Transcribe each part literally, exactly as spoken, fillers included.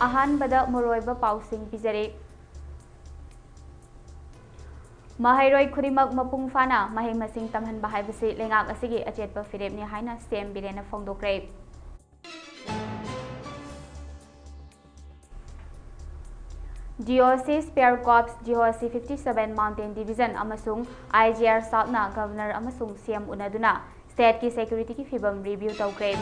ꯑꯍꯥꯟꯕꯗ ꯃꯔꯨꯑꯣꯏꯕ ꯄꯥꯎꯁꯤꯡ ꯄꯤꯖꯔꯤ꯫ ꯃꯍꯩꯔꯣꯏ ꯈꯨꯗꯤꯡꯃꯛ ꯃꯄꯨꯡ ꯐꯥꯅ ꯃꯍꯩ ꯃꯁꯤꯡ ꯇꯝꯍꯟꯕ ꯍꯥꯏꯕꯁꯤ ꯂꯩꯉꯥꯛ ꯑꯁꯤꯒꯤ ꯑꯆꯦꯠꯄ ꯐꯤꯔꯦꯞꯅꯤ ꯍꯥꯏꯅ ꯁꯤ ꯑꯦꯝ ꯕꯤꯔꯦꯟꯅ ꯐꯣꯡꯗꯣꯛꯈ꯭ꯔꯦ꯫ ꯗꯤ ꯑꯣ ꯁꯤ Spear Corps, ꯗꯤ ꯑꯣ ꯁꯤ fifty seven Mountain Division ꯑꯃꯁꯨꯡ ꯑꯥꯏ ꯖꯤ ꯑꯥꯔ Southꯅ Governor ꯑꯃꯁꯨꯡ ꯁꯤ ꯑꯦꯝ ꯎꯅꯗꯨꯅ stateꯀꯤ securityꯒꯤ ꯐꯤꯕꯝ review ꯇꯧꯈ꯭ꯔꯦ꯫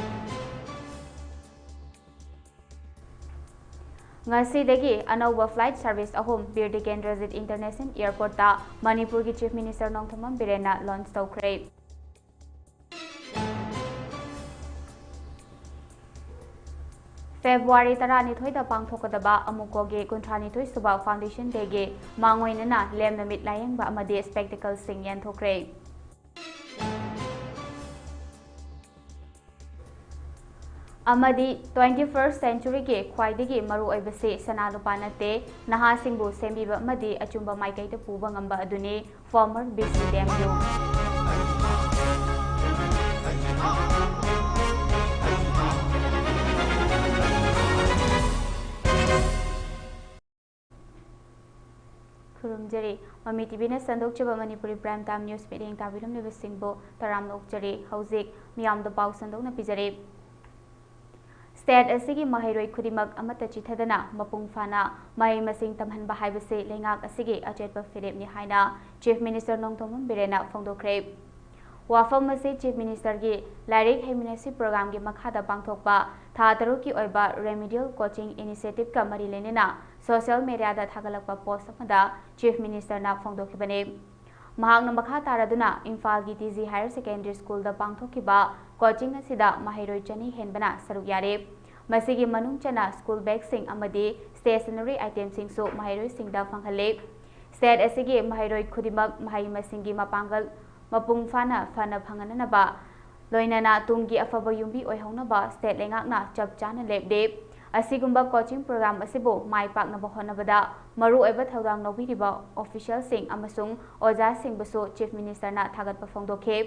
ꯉꯁꯤꯗꯒꯤ ꯑꯅꯧꯕ flight service ꯑꯍꯨꯝ ꯕꯤꯔ ꯇꯤꯀꯦꯟꯗ꯭ꯔꯖꯤꯠ International Airportꯇ ꯃꯅꯤꯄꯨꯔꯒꯤ Chief Minister ꯅꯣꯡꯊꯣꯝꯕꯝ ꯕꯤꯔꯦꯟꯅ launch ꯇꯧꯈ꯭ꯔꯦ꯫ February ꯇꯔꯥꯅꯤꯊꯣꯏꯗ ꯄꯥꯡꯊꯣꯛꯀꯗꯕ ꯑꯃꯨꯀꯣꯒꯤ ꯀꯨꯟꯊ꯭ꯔꯥꯅꯤꯊꯣꯏ ꯁꯨꯕ Foundation Dayꯒꯤ ꯃꯥꯡꯑꯣꯏꯅꯅ ꯂꯦꯝꯅ ꯃꯤꯠ ꯂꯥꯌꯦꯡꯕ ꯑꯃꯗꯤ spectacleꯁꯤꯡ ꯌꯦꯟꯊꯣꯛꯈ꯭ꯔꯦ꯫ ꯑꯃꯗꯤ twenty first centuryꯒꯤ ꯈ꯭ꯋꯥꯏꯗꯒꯤ ꯃꯔꯨꯑꯣꯏꯕꯁꯤ ꯁꯅꯥ ꯂꯨꯄꯥ ꯅꯠꯇꯦ, ꯅꯍꯥꯁꯤꯡꯕꯨ ꯁꯦꯝꯕꯤꯕ ꯑꯃꯗꯤ ꯑꯆꯨꯝꯕ ꯃꯥꯏꯀꯩꯗ ꯄꯨꯕ ꯉꯝꯕ ꯑꯗꯨꯅꯤ꯫ Former B C D M U꯫ ꯈꯨꯔꯨꯝꯖꯔꯤ꯫ ꯃꯃꯤ ꯇꯤꯚꯤꯅ ꯁꯟꯗꯣꯛꯆꯕ ꯃꯅꯤꯄꯨꯔꯤ Prime Time News ꯃꯤꯠꯌꯦꯡ ꯇꯥꯕꯤꯔꯝꯂꯤꯕꯁꯤꯡꯕꯨ ꯇꯔꯥꯝꯅ ꯑꯣꯛꯆꯔꯤ꯫ ꯍꯧꯖꯤꯛ ꯃꯤꯌꯥꯝꯗ ꯄꯥꯎ ꯁꯟꯗꯣꯛꯅ ꯄꯤꯖꯔꯤ꯫ State ꯑꯁꯤꯒꯤ ꯃꯍꯩꯔꯣꯏ ꯈꯨꯗꯤꯡꯃꯛ ꯑꯃꯠꯇ ꯆꯤꯠꯊꯗꯅ ꯃꯄꯨꯡ ꯐꯥꯅ ꯃꯍꯩ ꯃꯁꯤꯡ ꯇꯝꯍꯟꯕ ꯍꯥꯏꯕꯁꯤ ꯂꯩꯉꯥꯛ ꯑꯁꯤꯒꯤ ꯑꯆꯦꯠꯄ ꯐꯤꯔꯦꯞꯅꯤ ꯍꯥꯏꯅ Chief Minister ꯅꯣꯡꯊꯣꯝꯕꯝ ꯕꯤꯔꯦꯟꯅ ꯐꯣꯡꯗꯣꯛꯈ꯭ꯔꯦ꯫ ꯋꯥꯐꯝ ꯑꯁꯤ Chief Ministerꯒꯤ ꯂꯥꯏꯔꯤꯛ ꯍꯩꯃꯤꯟꯅꯁꯤ programꯒꯤ ꯃꯈꯥꯗ ꯄꯥꯡꯊꯣꯛꯄ ꯊꯥ ꯇꯔꯨꯛꯀꯤ ꯑꯣꯏꯕ Remedial Coaching Initiativeꯀ ꯃꯔꯤ ꯂꯩꯅꯅ social mediaꯗ ꯊꯥꯒꯠꯂꯛꯄ post ꯑꯃꯗ Chief Ministerꯅ ꯐꯣꯡꯗꯣꯛꯈꯤꯕꯅꯤ꯫ ꯃꯍꯥꯛꯅ ꯃꯈꯥ ꯇꯥꯔꯗꯨꯅ ꯏꯝꯐꯥꯜꯒꯤ T G Higher Secondary Schoolꯗ ꯄꯥꯡꯊꯣꯛꯈꯤꯕ coaching ꯑꯁꯤꯗ ꯃꯍꯩꯔꯣꯏ ꯆꯅꯤ ꯍꯦꯟꯕꯅ ꯁꯔꯨꯛ ꯌꯥꯔꯤ꯫ ꯃꯁꯤꯒꯤ ꯃꯅꯨꯡ ꯆꯟꯅ school bagꯁꯤꯡ ꯑꯃꯗꯤ stationery itemꯁꯤꯡꯁꯨ ꯃꯍꯩꯔꯣꯏꯁꯤꯡꯗ ꯐꯪꯍꯜꯂꯤ꯫ State ꯑꯁꯤꯒꯤ ꯃꯍꯩꯔꯣꯏ ꯈꯨꯗꯤꯡꯃꯛ ꯃꯍꯩ ꯃꯁꯤꯡꯒꯤ ꯃꯄꯥꯡꯒꯜ ꯃꯄꯨꯡ ꯐꯥꯅ ꯐꯅ ꯐꯪꯍꯟꯅꯅꯕ, ꯂꯣꯏꯅꯅ ꯇꯨꯡꯒꯤ ꯑꯐꯕ ꯌꯨꯝꯕꯤ ꯑꯣꯏꯍꯧꯅꯕ state ꯂꯩꯉꯥꯛꯅ ꯆꯞ ꯆꯥꯅ ꯂꯦꯞꯂꯤ꯫ ꯑꯁꯤꯒꯨꯝꯕ coaching program ꯑꯁꯤꯕꯨ ꯃꯥꯏ ꯄꯥꯛꯅꯕ ꯍꯣꯠꯅꯕꯗ ꯃꯔꯨꯑꯣꯏꯕ ꯊꯧꯗꯥꯡ ꯂꯧꯕꯤꯔꯤꯕ officialꯁꯤꯡ ꯑꯃꯁꯨꯡ ꯑꯣꯖꯥꯁꯤꯡꯕꯨꯁꯨ Chief Ministerꯅ ꯊꯥꯒꯠꯄ ꯐꯣꯡꯗꯣꯛꯈꯤ꯫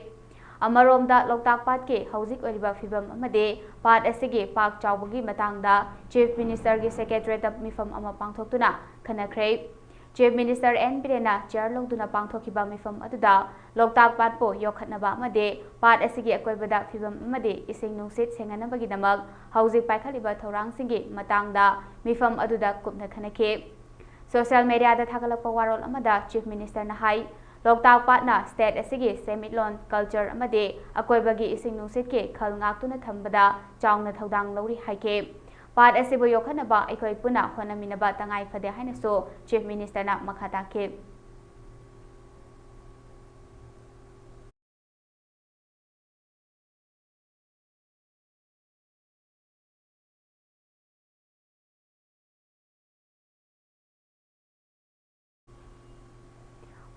ꯑꯃꯔꯣꯝꯗ, ꯂꯣꯛꯇꯥꯛ ꯄꯥꯠꯀꯤ ꯍꯧꯖꯤꯛ ꯑꯣꯏꯔꯤꯕ ꯐꯤꯕꯝ ꯑꯃꯗꯤ ꯄꯥꯠ ꯑꯁꯤꯒꯤ ꯄꯥꯛ ꯆꯥꯎꯕꯒꯤ ꯃꯇꯥꯡꯗ Chief Ministerꯒꯤ Secretariatꯇ ꯃꯤꯐꯝ ꯑꯃ ꯄꯥꯡꯊꯣꯛꯇꯨꯅ ꯈꯟꯅꯈ꯭ꯔꯦ꯫ Chief Minister N ꯕꯤꯔꯦꯟꯅ chair ꯂꯧꯗꯨꯅ ꯄꯥꯡꯊꯣꯛꯈꯤꯕ ꯃꯤꯐꯝ ꯑꯗꯨꯗ ꯂꯣꯛꯇꯥꯛ ꯄꯥꯠꯄꯨ ꯌꯣꯛꯈꯠꯅꯕ ꯑꯃꯗꯤ ꯄꯥꯠ ꯑꯁꯤꯒꯤ ꯑꯀꯣꯏꯕꯗ ꯐꯤꯕꯝ ꯑꯃꯗꯤ ꯏꯁꯤꯡ ꯅꯨꯡꯁꯤꯠ ꯁꯦꯡꯍꯟꯅꯕꯒꯤꯗꯃꯛ ꯍꯧꯖꯤꯛ ꯄꯥꯏꯈꯠꯂꯤꯕ ꯊꯧꯔꯥꯡꯁꯤꯡꯒꯤ ꯃꯇꯥꯡꯗ ꯃꯤꯐꯝ ꯑꯗꯨꯗ ꯀꯨꯞꯅ ꯈꯟꯅꯈꯤ꯫ Social mediaꯗ ꯊꯥꯒꯠꯂꯛꯄ ꯋꯥꯔꯣꯜ ꯑꯃꯗ Chief Ministerꯅ ꯍꯥꯏ, ꯂꯣꯛꯇꯥꯛ ꯄꯥꯠꯅ state ꯑꯁꯤꯒꯤ ꯁꯦꯟꯃꯤꯠꯂꯣꯟ, culture ꯑꯃꯗꯤ ꯑꯀꯣꯏꯕꯒꯤ ꯏꯁꯤꯡ ꯅꯨꯡꯁꯤꯠꯀꯤ ꯈꯜ ꯉꯥꯛꯇꯨꯅ ꯊꯝꯕꯗ ꯆꯥꯎꯅ ꯊꯧꯗꯥꯡ ꯂꯧꯔꯤ ꯍꯥꯏꯈꯤ꯫ ꯄꯥꯠ ꯑꯁꯤꯕꯨ ꯌꯣꯛꯈꯠꯅꯕ ꯑꯩꯈꯣꯏ ꯄꯨꯟꯅ ꯍꯣꯠꯅꯃꯤꯟꯅꯕ ꯇꯉꯥꯏ ꯐꯗꯦ ꯍꯥꯏꯅꯁꯨ Chief Ministerꯅ ꯃꯈꯥ ꯇꯥꯈꯤ꯫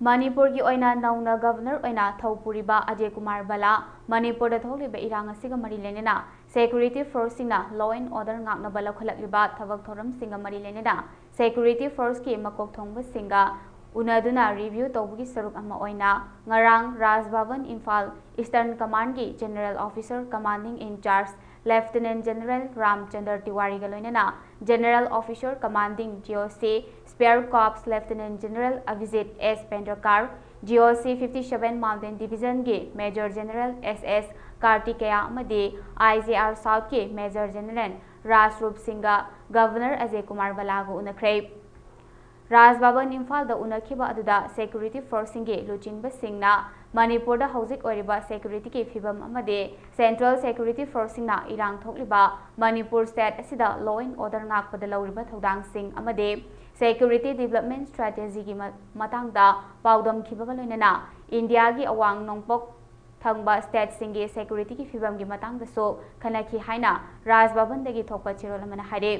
ꯃꯅꯤꯄꯨꯔꯒꯤ ꯑꯣꯏꯅ ꯅꯧꯅ Governor ꯑꯣꯏꯅ ꯊꯧ ꯄꯨꯔꯤꯕ ꯑꯖꯌ ꯀꯨꯃꯥꯔ ꯕꯂꯥ ꯃꯅꯤꯄꯨꯔꯗ ꯊꯣꯛꯂꯤꯕ ꯏꯔꯥꯡ ꯑꯁꯤꯒ ꯃꯔꯤ ꯂꯩꯅꯅ security forceꯁꯤꯡꯅ law and order ꯉꯥꯛꯅꯕ ꯂꯧꯈꯠꯂꯛꯂꯤꯕ ꯊꯕꯛ ꯊꯧꯔꯝꯁꯤꯡꯒ ꯃꯔꯤ ꯂꯩꯅꯅ security forceꯀꯤ ꯃꯀꯣꯛ ꯊꯣꯡꯕꯁꯤꯡꯒ ꯎꯅꯗꯨꯅ review ꯇꯧꯕꯒꯤ ꯁꯔꯨꯛ ꯑꯃ ꯑꯣꯏꯅ ꯉꯔꯥꯡ ꯔꯥꯖ ꯚꯕꯟ Imphal Eastern Commandꯀꯤ General Officer Commanding in Charge Lieutenant General ꯔꯥꯝꯆꯟꯗ꯭ꯔ ꯇꯤꯋꯥꯔꯤꯒ ꯂꯣꯏꯅꯅ General Officer Commanding G O C Spear Corps Lieutenant General Avijit S Pendrakar, G O C fifty seven Mountain Divisionꯒꯤ Major General S S Kartikeya ꯑꯃꯗꯤ I G R Southꯀꯤ Major General ꯔꯥꯖꯔꯨꯞ ꯁꯤꯡꯒ Governor Ajay Kumar ꯕꯂꯥꯒ ꯎꯅꯈ꯭ꯔꯦ꯫ ꯔꯥꯖ ꯚꯕꯟ ꯏꯝꯐꯥꯜꯗ ꯎꯅꯈꯤꯕ ꯑꯗꯨꯗ security forceꯁꯤꯡꯒꯤ ꯂꯨꯆꯤꯡꯕꯁꯤꯡꯅ ꯃꯅꯤꯄꯨꯔꯗ ꯍꯧꯖꯤꯛ ꯑꯣꯏꯔꯤꯕ securityꯒꯤ ꯐꯤꯕꯝ ꯑꯃꯗꯤ central security forceꯁꯤꯡꯅ ꯏꯔꯥꯡ ꯊꯣꯛꯂꯤꯕ ꯃꯅꯤꯄꯨꯔ state ꯑꯁꯤꯗ law and order ꯉꯥꯛꯄꯗ ꯂꯧꯔꯤꯕ ꯊꯧꯗꯥꯡꯁꯤꯡ ꯑꯃꯗꯤ security development strategyꯒꯤ ꯃ-, ꯃꯇꯥꯡꯗ ꯄꯥꯎꯗꯝꯈꯤꯕꯒ ꯂꯣꯏꯅꯅ ꯏꯟꯗꯤꯌꯥꯒꯤ ꯑꯋꯥꯡ ꯅꯣꯡꯄꯣꯛ ꯊꯪꯕ stateꯁꯤꯡꯒꯤ securityꯒꯤ ꯐꯤꯕꯝꯒꯤ ꯃꯇꯥꯡꯗꯁꯨ ꯈꯟꯅꯈꯤ ꯍꯥꯏꯅ ꯔꯥꯖ ꯚꯕꯟꯗꯒꯤ ꯊꯣꯛꯄ ꯆꯦꯔꯣꯜ ꯑꯃꯅ ꯍꯥꯏꯔꯤ꯫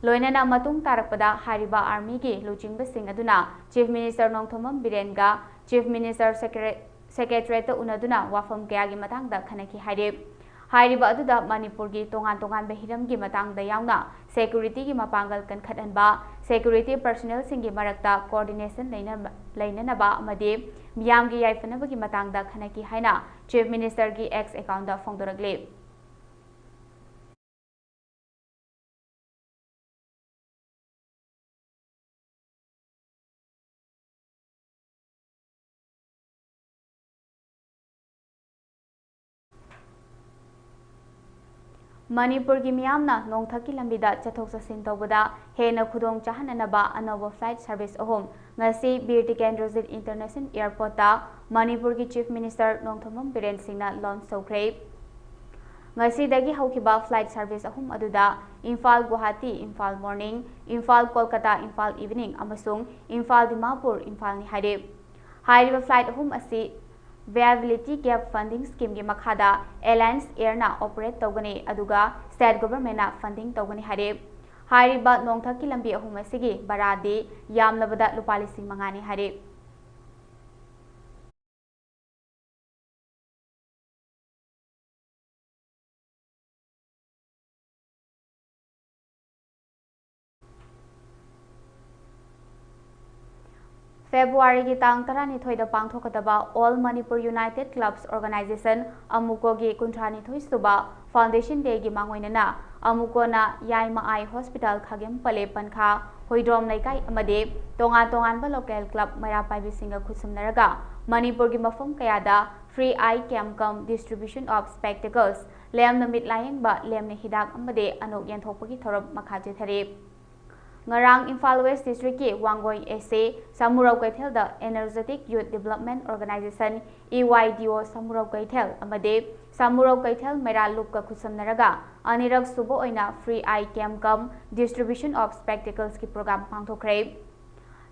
ꯂꯣꯏꯅꯅ ꯃꯇꯨꯡ ꯇꯥꯔꯛꯄꯗ ꯍꯥꯏꯔꯤꯕ armyꯒꯤ ꯂꯨꯆꯤꯡꯕꯁꯤꯡ ꯑꯗꯨꯅ Chief Minister Nongthombam ꯕꯤꯔꯦꯟꯒ Chief Minister Secre-, Secretariatꯇ ꯎꯅꯗꯨꯅ ꯋꯥꯐꯝ ꯀꯌꯥꯒꯤ ꯃꯇꯥꯡꯗ ꯈꯟꯅꯈꯤ ꯍꯥꯏꯔꯤ꯫ ꯍꯥꯏꯔꯤꯕ ꯑꯗꯨꯗ ꯃꯅꯤꯄꯨꯔꯒꯤ ꯇꯣꯉꯥꯟ ꯇꯣꯉꯥꯟꯕ ꯍꯤꯔꯝꯒꯤ ꯃꯇꯥꯡꯗ ꯌꯥꯎꯅ security ꯒꯤ ꯃꯄꯥꯡꯒꯜ ꯀꯟꯈꯠꯍꯟꯕ, security personnel ꯁꯤꯡꯒꯤ ꯃꯔꯛꯇ coordination ꯂꯩꯅ-, ꯂꯩꯅꯅꯕ ꯑꯃꯗꯤ ꯃꯤꯌꯥꯝꯒꯤ ꯌꯥꯏꯐꯅꯕꯒꯤ ꯃꯇꯥꯡꯗ ꯈꯟꯅꯈꯤ ꯍꯥꯏꯅ Chief Minister ꯒꯤ X account ꯇ ꯐꯣꯡꯗꯣꯔꯛꯂꯤ꯫ ꯃꯅꯤꯄꯨꯔꯒꯤ ꯃꯤꯌꯥꯝꯅ ꯅꯣꯡꯊꯛꯀꯤ ꯂꯝꯕꯤꯗ ꯆꯠꯊꯣꯛ ꯆꯠꯁꯤꯟ ꯇꯧꯕꯗ ꯍꯦꯟꯅ ꯈꯨꯗꯣꯡ ꯆꯥꯍꯟꯅꯅꯕ ꯑꯅꯧꯕ flight service ꯑꯍꯨꯝ ꯉꯁꯤ ꯕꯤꯔ ꯇꯤꯀꯦꯟꯗ꯭ꯔꯖꯤꯠ International Airport ꯇ ꯃꯅꯤꯄꯨꯔꯒꯤ Chief Minister ꯅꯣꯡꯊꯣꯝꯕꯝ ꯕꯤꯔꯦꯟ ꯁꯤꯡꯅ launch ꯇꯧꯈ꯭ꯔꯦ꯫ ꯉꯁꯤꯗꯒꯤ ꯍꯧꯈꯤꯕ flight service ꯑꯍꯨꯝ ꯑꯗꯨꯗ ꯏꯝꯐꯥꯜ ꯒꯨꯋꯥꯍꯥꯇꯤ, ꯏꯝꯐꯥꯜ morning, ꯏꯝꯐꯥꯜ ꯀꯣꯜꯀꯇꯥ, ꯏꯝꯐꯥꯜ evening ꯑꯃꯁꯨꯡ ꯏꯝꯐꯥꯜ ꯗꯤꯃꯥꯄꯨꯔ, ꯏꯝꯐꯥꯜꯅꯤ ꯍꯥꯏꯔꯦ꯫ ꯍꯥꯏꯔꯤꯕ flight ꯑꯍꯨꯝ ꯑꯁꯤ Viability Gap Funding Scheme ꯒꯤ ꯃꯈꯥꯗ Alliance Air ꯅ operate ꯇꯧꯒꯅꯤ, ꯑꯗꯨꯒ state government ꯅ funding ꯇꯧꯒꯅꯤ ꯍꯥꯏꯔꯦ꯫ ꯍꯥꯏꯔꯤꯕ ꯅꯣꯡꯊꯛꯀꯤ ꯂꯝꯕꯤ ꯑꯍꯨꯝ ꯑꯁꯤꯒꯤ ꯚꯔꯥꯗꯤ ꯌꯥꯝꯂꯕꯗ ꯂꯨꯄꯥ ꯂꯤꯁꯤꯡ ꯃꯉꯥꯅꯤ ꯍꯥꯏꯔꯦ꯫ ꯐꯦꯕ꯭ꯔꯨꯋꯥꯔꯤꯒꯤ ꯇꯥꯡ ꯇꯔꯥꯅꯤꯊꯣꯏꯗ ꯄꯥꯡꯊꯣꯛꯀꯗꯕ All Manipur United Clubs Organisation, ꯑꯃꯨꯀꯣꯒꯤ ꯀꯨꯟꯊ꯭ꯔꯥꯅꯤꯊꯣꯏ ꯁꯨꯕ Foundation Day ꯒꯤ ꯃꯥꯡꯑꯣꯏꯅꯅ ꯑꯃꯨꯀꯣꯅ ꯌꯥꯏꯃ ꯑꯥꯏ ꯍꯣꯁꯄꯤꯇꯥꯜ ꯈꯥꯒꯦꯝ ꯄꯂꯦ ꯄꯟꯈꯥ ꯍꯨꯏꯗ꯭ꯔꯣꯝ ꯂꯩꯀꯥꯏ ꯑꯃꯗꯤ ꯇꯣꯉꯥꯟ ꯇꯣꯉꯥꯟꯕ local club ꯃꯩꯔꯥ ꯄꯥꯏꯕꯤꯁꯤꯡꯒ ꯈꯨꯠꯁꯝꯅꯔꯒ ꯃꯅꯤꯄꯨꯔꯒꯤ ꯃꯐꯝ ꯀꯌꯥꯗ free eye camp cum distribution of spectacles, ꯂꯦꯝꯅ ꯃꯤꯠ ꯂꯥꯌꯦꯡꯕ, ꯂꯦꯝꯅ ꯍꯤꯗꯥꯛ ꯑꯃꯗꯤ ꯑꯅꯣꯛ ꯌꯦꯟꯊꯣꯛꯄꯒꯤ ꯊꯧꯔꯝ ꯃꯈꯥ ꯆꯠꯊꯔꯤ꯫ ꯉꯔꯥꯡ ꯏꯝꯐꯥꯜ West District ꯀꯤ ꯋꯥꯡꯒꯣꯏ A C ꯁꯥꯃꯨꯔꯧ ꯀꯩꯊꯦꯜꯗ Energetic Youth Development Organisation, E Y D O ꯁꯥꯃꯨꯔꯧ ꯀꯩꯊꯦꯜ ꯑꯃꯗꯤ ꯁꯥꯃꯨꯔꯧ ꯀꯩꯊꯦꯜ ꯃꯩꯔꯥ ꯂꯨꯞꯀ ꯈꯨꯠꯁꯝꯅꯔꯒ ꯑꯅꯤꯔꯛ ꯁꯨꯕ ꯑꯣꯏꯅ free eye camp cum distribution of spectacles ꯀꯤ program ꯄꯥꯡꯊꯣꯛꯈ꯭ꯔꯦ꯫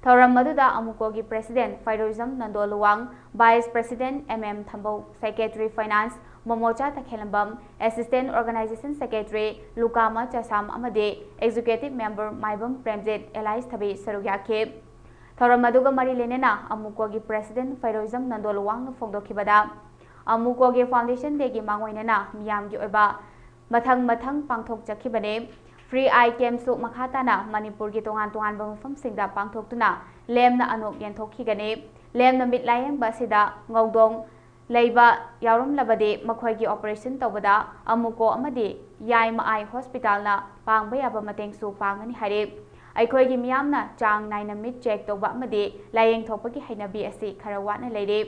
ꯊꯧꯔꯝ ꯑꯗꯨꯗ ꯑꯃꯨꯀꯣꯒꯤ President ꯐꯩꯔꯣꯏꯖꯝ Nando Luwang, Vice President M M ꯊꯝꯕꯧ, Secretary Finance ꯃꯣꯃꯣꯆꯥ ꯇꯈꯦꯂꯝꯕꯝ, Assistant Organisation Secretary ꯂꯨꯀꯥꯃ ꯆꯥꯁꯥꯝ ꯑꯃꯗꯤ Executive Member ꯃꯥꯏꯕꯝ ꯄ꯭ꯔꯦꯝꯖꯤꯠ ꯑꯦꯂꯥꯏꯁ ꯊꯕꯤ ꯁꯔꯨꯛ ꯌꯥꯈꯤ꯫ ꯊꯧꯔꯝ ꯑꯗꯨꯒ ꯃꯔꯤ ꯂꯩꯅꯅ ꯑꯃꯨꯀꯣꯒꯤ President ꯐꯩꯔꯣꯏꯖꯝ ꯅꯟꯗꯣ ꯂꯨꯋꯥꯡꯅ ꯐꯣꯡꯗꯣꯛꯈꯤꯕꯗ, ꯑꯃꯨꯀꯣꯒꯤ Foundation Dayꯒꯤ ꯃꯥꯡꯑꯣꯏꯅꯅ ꯃꯤꯌꯥꯝꯒꯤ ꯑꯣꯏꯕ ꯃꯊꯪ ꯃꯊꯪ ꯄꯥꯡꯊꯣꯛꯆꯈꯤꯕꯅꯤ꯫ Free eye campꯁꯨ ꯃꯈꯥ ꯇꯥꯅ ꯃꯅꯤꯄꯨꯔꯒꯤ ꯇꯣꯉꯥꯟ ꯇꯣꯉꯥꯟꯕ ꯃꯐꯝꯁꯤꯡꯗ ꯄꯥꯡꯊꯣꯛꯇꯨꯅ ꯂꯦꯝꯅ ꯑꯅꯣꯛ ꯌꯦꯟꯊꯣꯛꯈꯤꯒꯅꯤ꯫ ꯂꯦꯝꯅ ꯃꯤꯠ ꯂꯥꯌꯦꯡꯕ ꯑꯁꯤꯗ ꯉꯧꯗꯣꯡ ꯂꯩꯕ ꯌꯥꯎꯔꯝꯂꯕꯗꯤ ꯃꯈꯣꯏꯒꯤ operation ꯇꯧꯕꯗ ꯑꯃꯨꯀꯣ ꯑꯃꯗꯤ ꯌꯥꯏꯃ ꯑꯥꯏ ꯍꯣꯁꯄꯤꯇꯥꯜꯅ ꯄꯥꯡꯕ ꯌꯥꯕ ꯃꯇꯦꯡꯁꯨ ꯄꯥꯡꯒꯅꯤ ꯍꯥꯏꯔꯤ꯫ ꯑꯩꯈꯣꯏꯒꯤ ꯃꯤꯌꯥꯝꯅ ꯆꯥꯡ ꯅꯥꯏꯅ ꯃꯤꯠ check ꯇꯧꯕ ꯑꯃꯗꯤ ꯂꯥꯌꯦꯡꯊꯣꯛꯄꯒꯤ ꯍꯩꯅꯕꯤ ꯑꯁꯤ ꯈꯔ ꯋꯥꯠꯅ ꯂꯩꯔꯤ꯫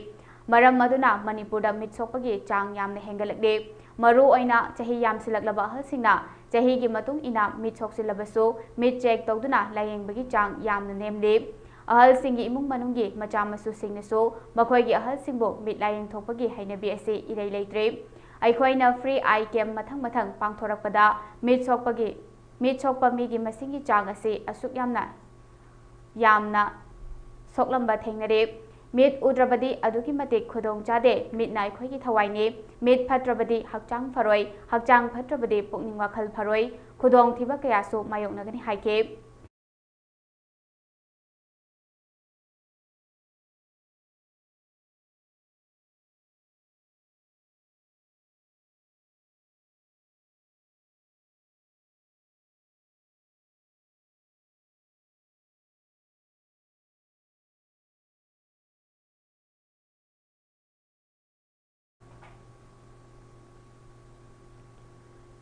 ꯃꯔꯝ ꯑꯗꯨꯅ ꯃꯅꯤꯄꯨꯔꯗ ꯃꯤꯠ ꯁꯣꯛꯄꯒꯤ ꯆꯥꯡ ꯌꯥꯝꯅ ꯍꯦꯟꯒꯠꯂꯛꯂꯤ꯫ ꯃꯔꯨ ꯑꯣꯏꯅ ꯆꯍꯤ ꯌꯥꯝꯁꯤꯜꯂꯛꯂꯕ ꯑꯍꯜꯁꯤꯡꯅ ꯆꯍꯤꯒꯤ ꯃꯇꯨꯡ ꯏꯟꯅ ꯃꯤꯠ ꯁꯣꯛꯆꯤꯜꯂꯕꯁꯨ ꯃꯤꯠ check ꯇꯧꯗꯨꯅ ꯂꯥꯌꯦꯡꯕꯒꯤ ꯆꯥꯡ ꯌꯥꯝꯅ ꯅꯦꯝꯂꯤ꯫ ꯑꯍꯜꯁꯤꯡꯒꯤ ꯏꯃꯨꯡ ꯃꯅꯨꯡꯒꯤ ꯃꯆꯥ ꯃꯁꯨꯁꯤꯡꯅꯁꯨ ꯃꯈꯣꯏꯒꯤ ꯑꯍꯜꯁꯤꯡꯕꯨ ꯃꯤꯠ ꯂꯥꯌꯦꯡꯊꯣꯛꯄꯒꯤ ꯍꯩꯅꯕꯤ ꯑꯁꯤ ꯏꯔꯩ ꯂꯩꯇ꯭ꯔꯤ꯫ ꯑꯩꯈꯣꯏꯅ free eye camp ꯃꯊꯪ ꯃꯊꯪ ꯄꯥꯡꯊꯣꯔꯛꯄꯗ ꯃꯤꯠ ꯁꯣꯛꯄꯒꯤ, ꯃꯤꯠ ꯁꯣꯛꯄ ꯃꯤꯒꯤ ꯃꯁꯤꯡꯒꯤ ꯆꯥꯡ ꯑꯁꯤ ꯑꯁꯨꯛ ꯌꯥꯝꯅ, ꯌꯥꯝꯅ ꯁꯣꯛꯂꯝꯕ ꯊꯦꯡꯅꯔꯦ꯫ ꯃꯤꯠ ꯎꯗ꯭ꯔꯕꯗꯤ ꯑꯗꯨꯛꯀꯤ ꯃꯇꯤꯛ ꯈꯨꯗꯣꯡ ꯆꯥꯗꯦ꯫ ꯃꯤꯠꯅ ꯑꯩꯈꯣꯏꯒꯤ ꯊꯋꯥꯏꯅꯤ꯫ ꯃꯤꯠ ꯐꯠꯇ꯭ꯔꯕꯗꯤ ꯍꯛꯆꯥꯡ ꯐꯔꯣꯏ, ꯍꯛꯆꯥꯡ ꯐꯠꯇ꯭ꯔꯕꯗꯤ ꯄꯨꯛꯅꯤꯡ ꯋꯥꯈꯜ ꯐꯔꯣꯏ꯫ ꯈꯨꯗꯣꯡꯊꯤꯕ ꯀꯌꯥꯁꯨ ꯃꯥꯌꯣꯛꯅꯒꯅꯤ ꯍꯥꯏꯈꯤ꯫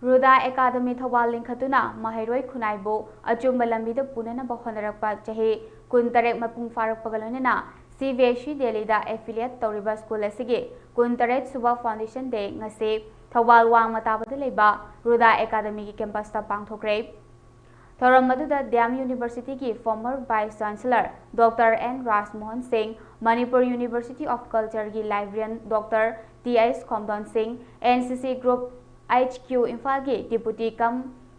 ꯔꯨꯗꯥ ꯑꯦꯀꯥꯗꯃꯤ ꯊꯧꯕꯥꯜ ꯂꯤꯡꯈꯠꯇꯨꯅ ꯃꯍꯩꯔꯣꯏ ꯈꯨꯟꯅꯥꯏꯕꯨ ꯑꯆꯨꯝꯕ ꯂꯝꯕꯤꯗ ꯄꯨꯅꯅꯕ ꯍꯣꯠꯅꯔꯛꯄ ꯆꯍꯤ ꯀꯨꯟꯇꯔꯦꯠ ꯃꯄꯨꯡ ꯐꯥꯔꯛꯄꯒ ꯂꯣꯏꯅꯅ ꯁꯤ ꯕꯤ ꯑꯦꯁ ꯏ ꯗꯦꯜꯂꯤꯗ affiliate ꯇꯧꯔꯤꯕ ꯁ꯭ꯀꯨꯜ ꯑꯁꯤꯒꯤ ꯀꯨꯟꯇꯔꯦꯠ ꯁꯨꯕ Foundation Day ꯉꯁꯤ ꯊꯧꯕꯥꯜ ꯋꯥꯡꯃ ꯇꯥꯕꯗ ꯂꯩꯕ ꯔꯨꯗꯥ ꯑꯦꯀꯥꯗꯃꯤꯒꯤ campus ꯇ ꯄꯥꯡꯊꯣꯛꯈ꯭ꯔꯦ꯫ ꯊꯧꯔꯝ ꯑꯗꯨꯗ ꯗꯤ ꯑꯦꯝ ꯌꯨꯅꯤꯚꯔꯁꯤꯇꯤꯒꯤ former vice chancellor doctor N Rajmohan Singh, Manipur University of Culture ꯒꯤ librarian doctor T H Khomdon Singh, N ꯁꯤ ꯁꯤ group H Q ꯏꯝꯐꯥꯜꯒꯤ deputy cum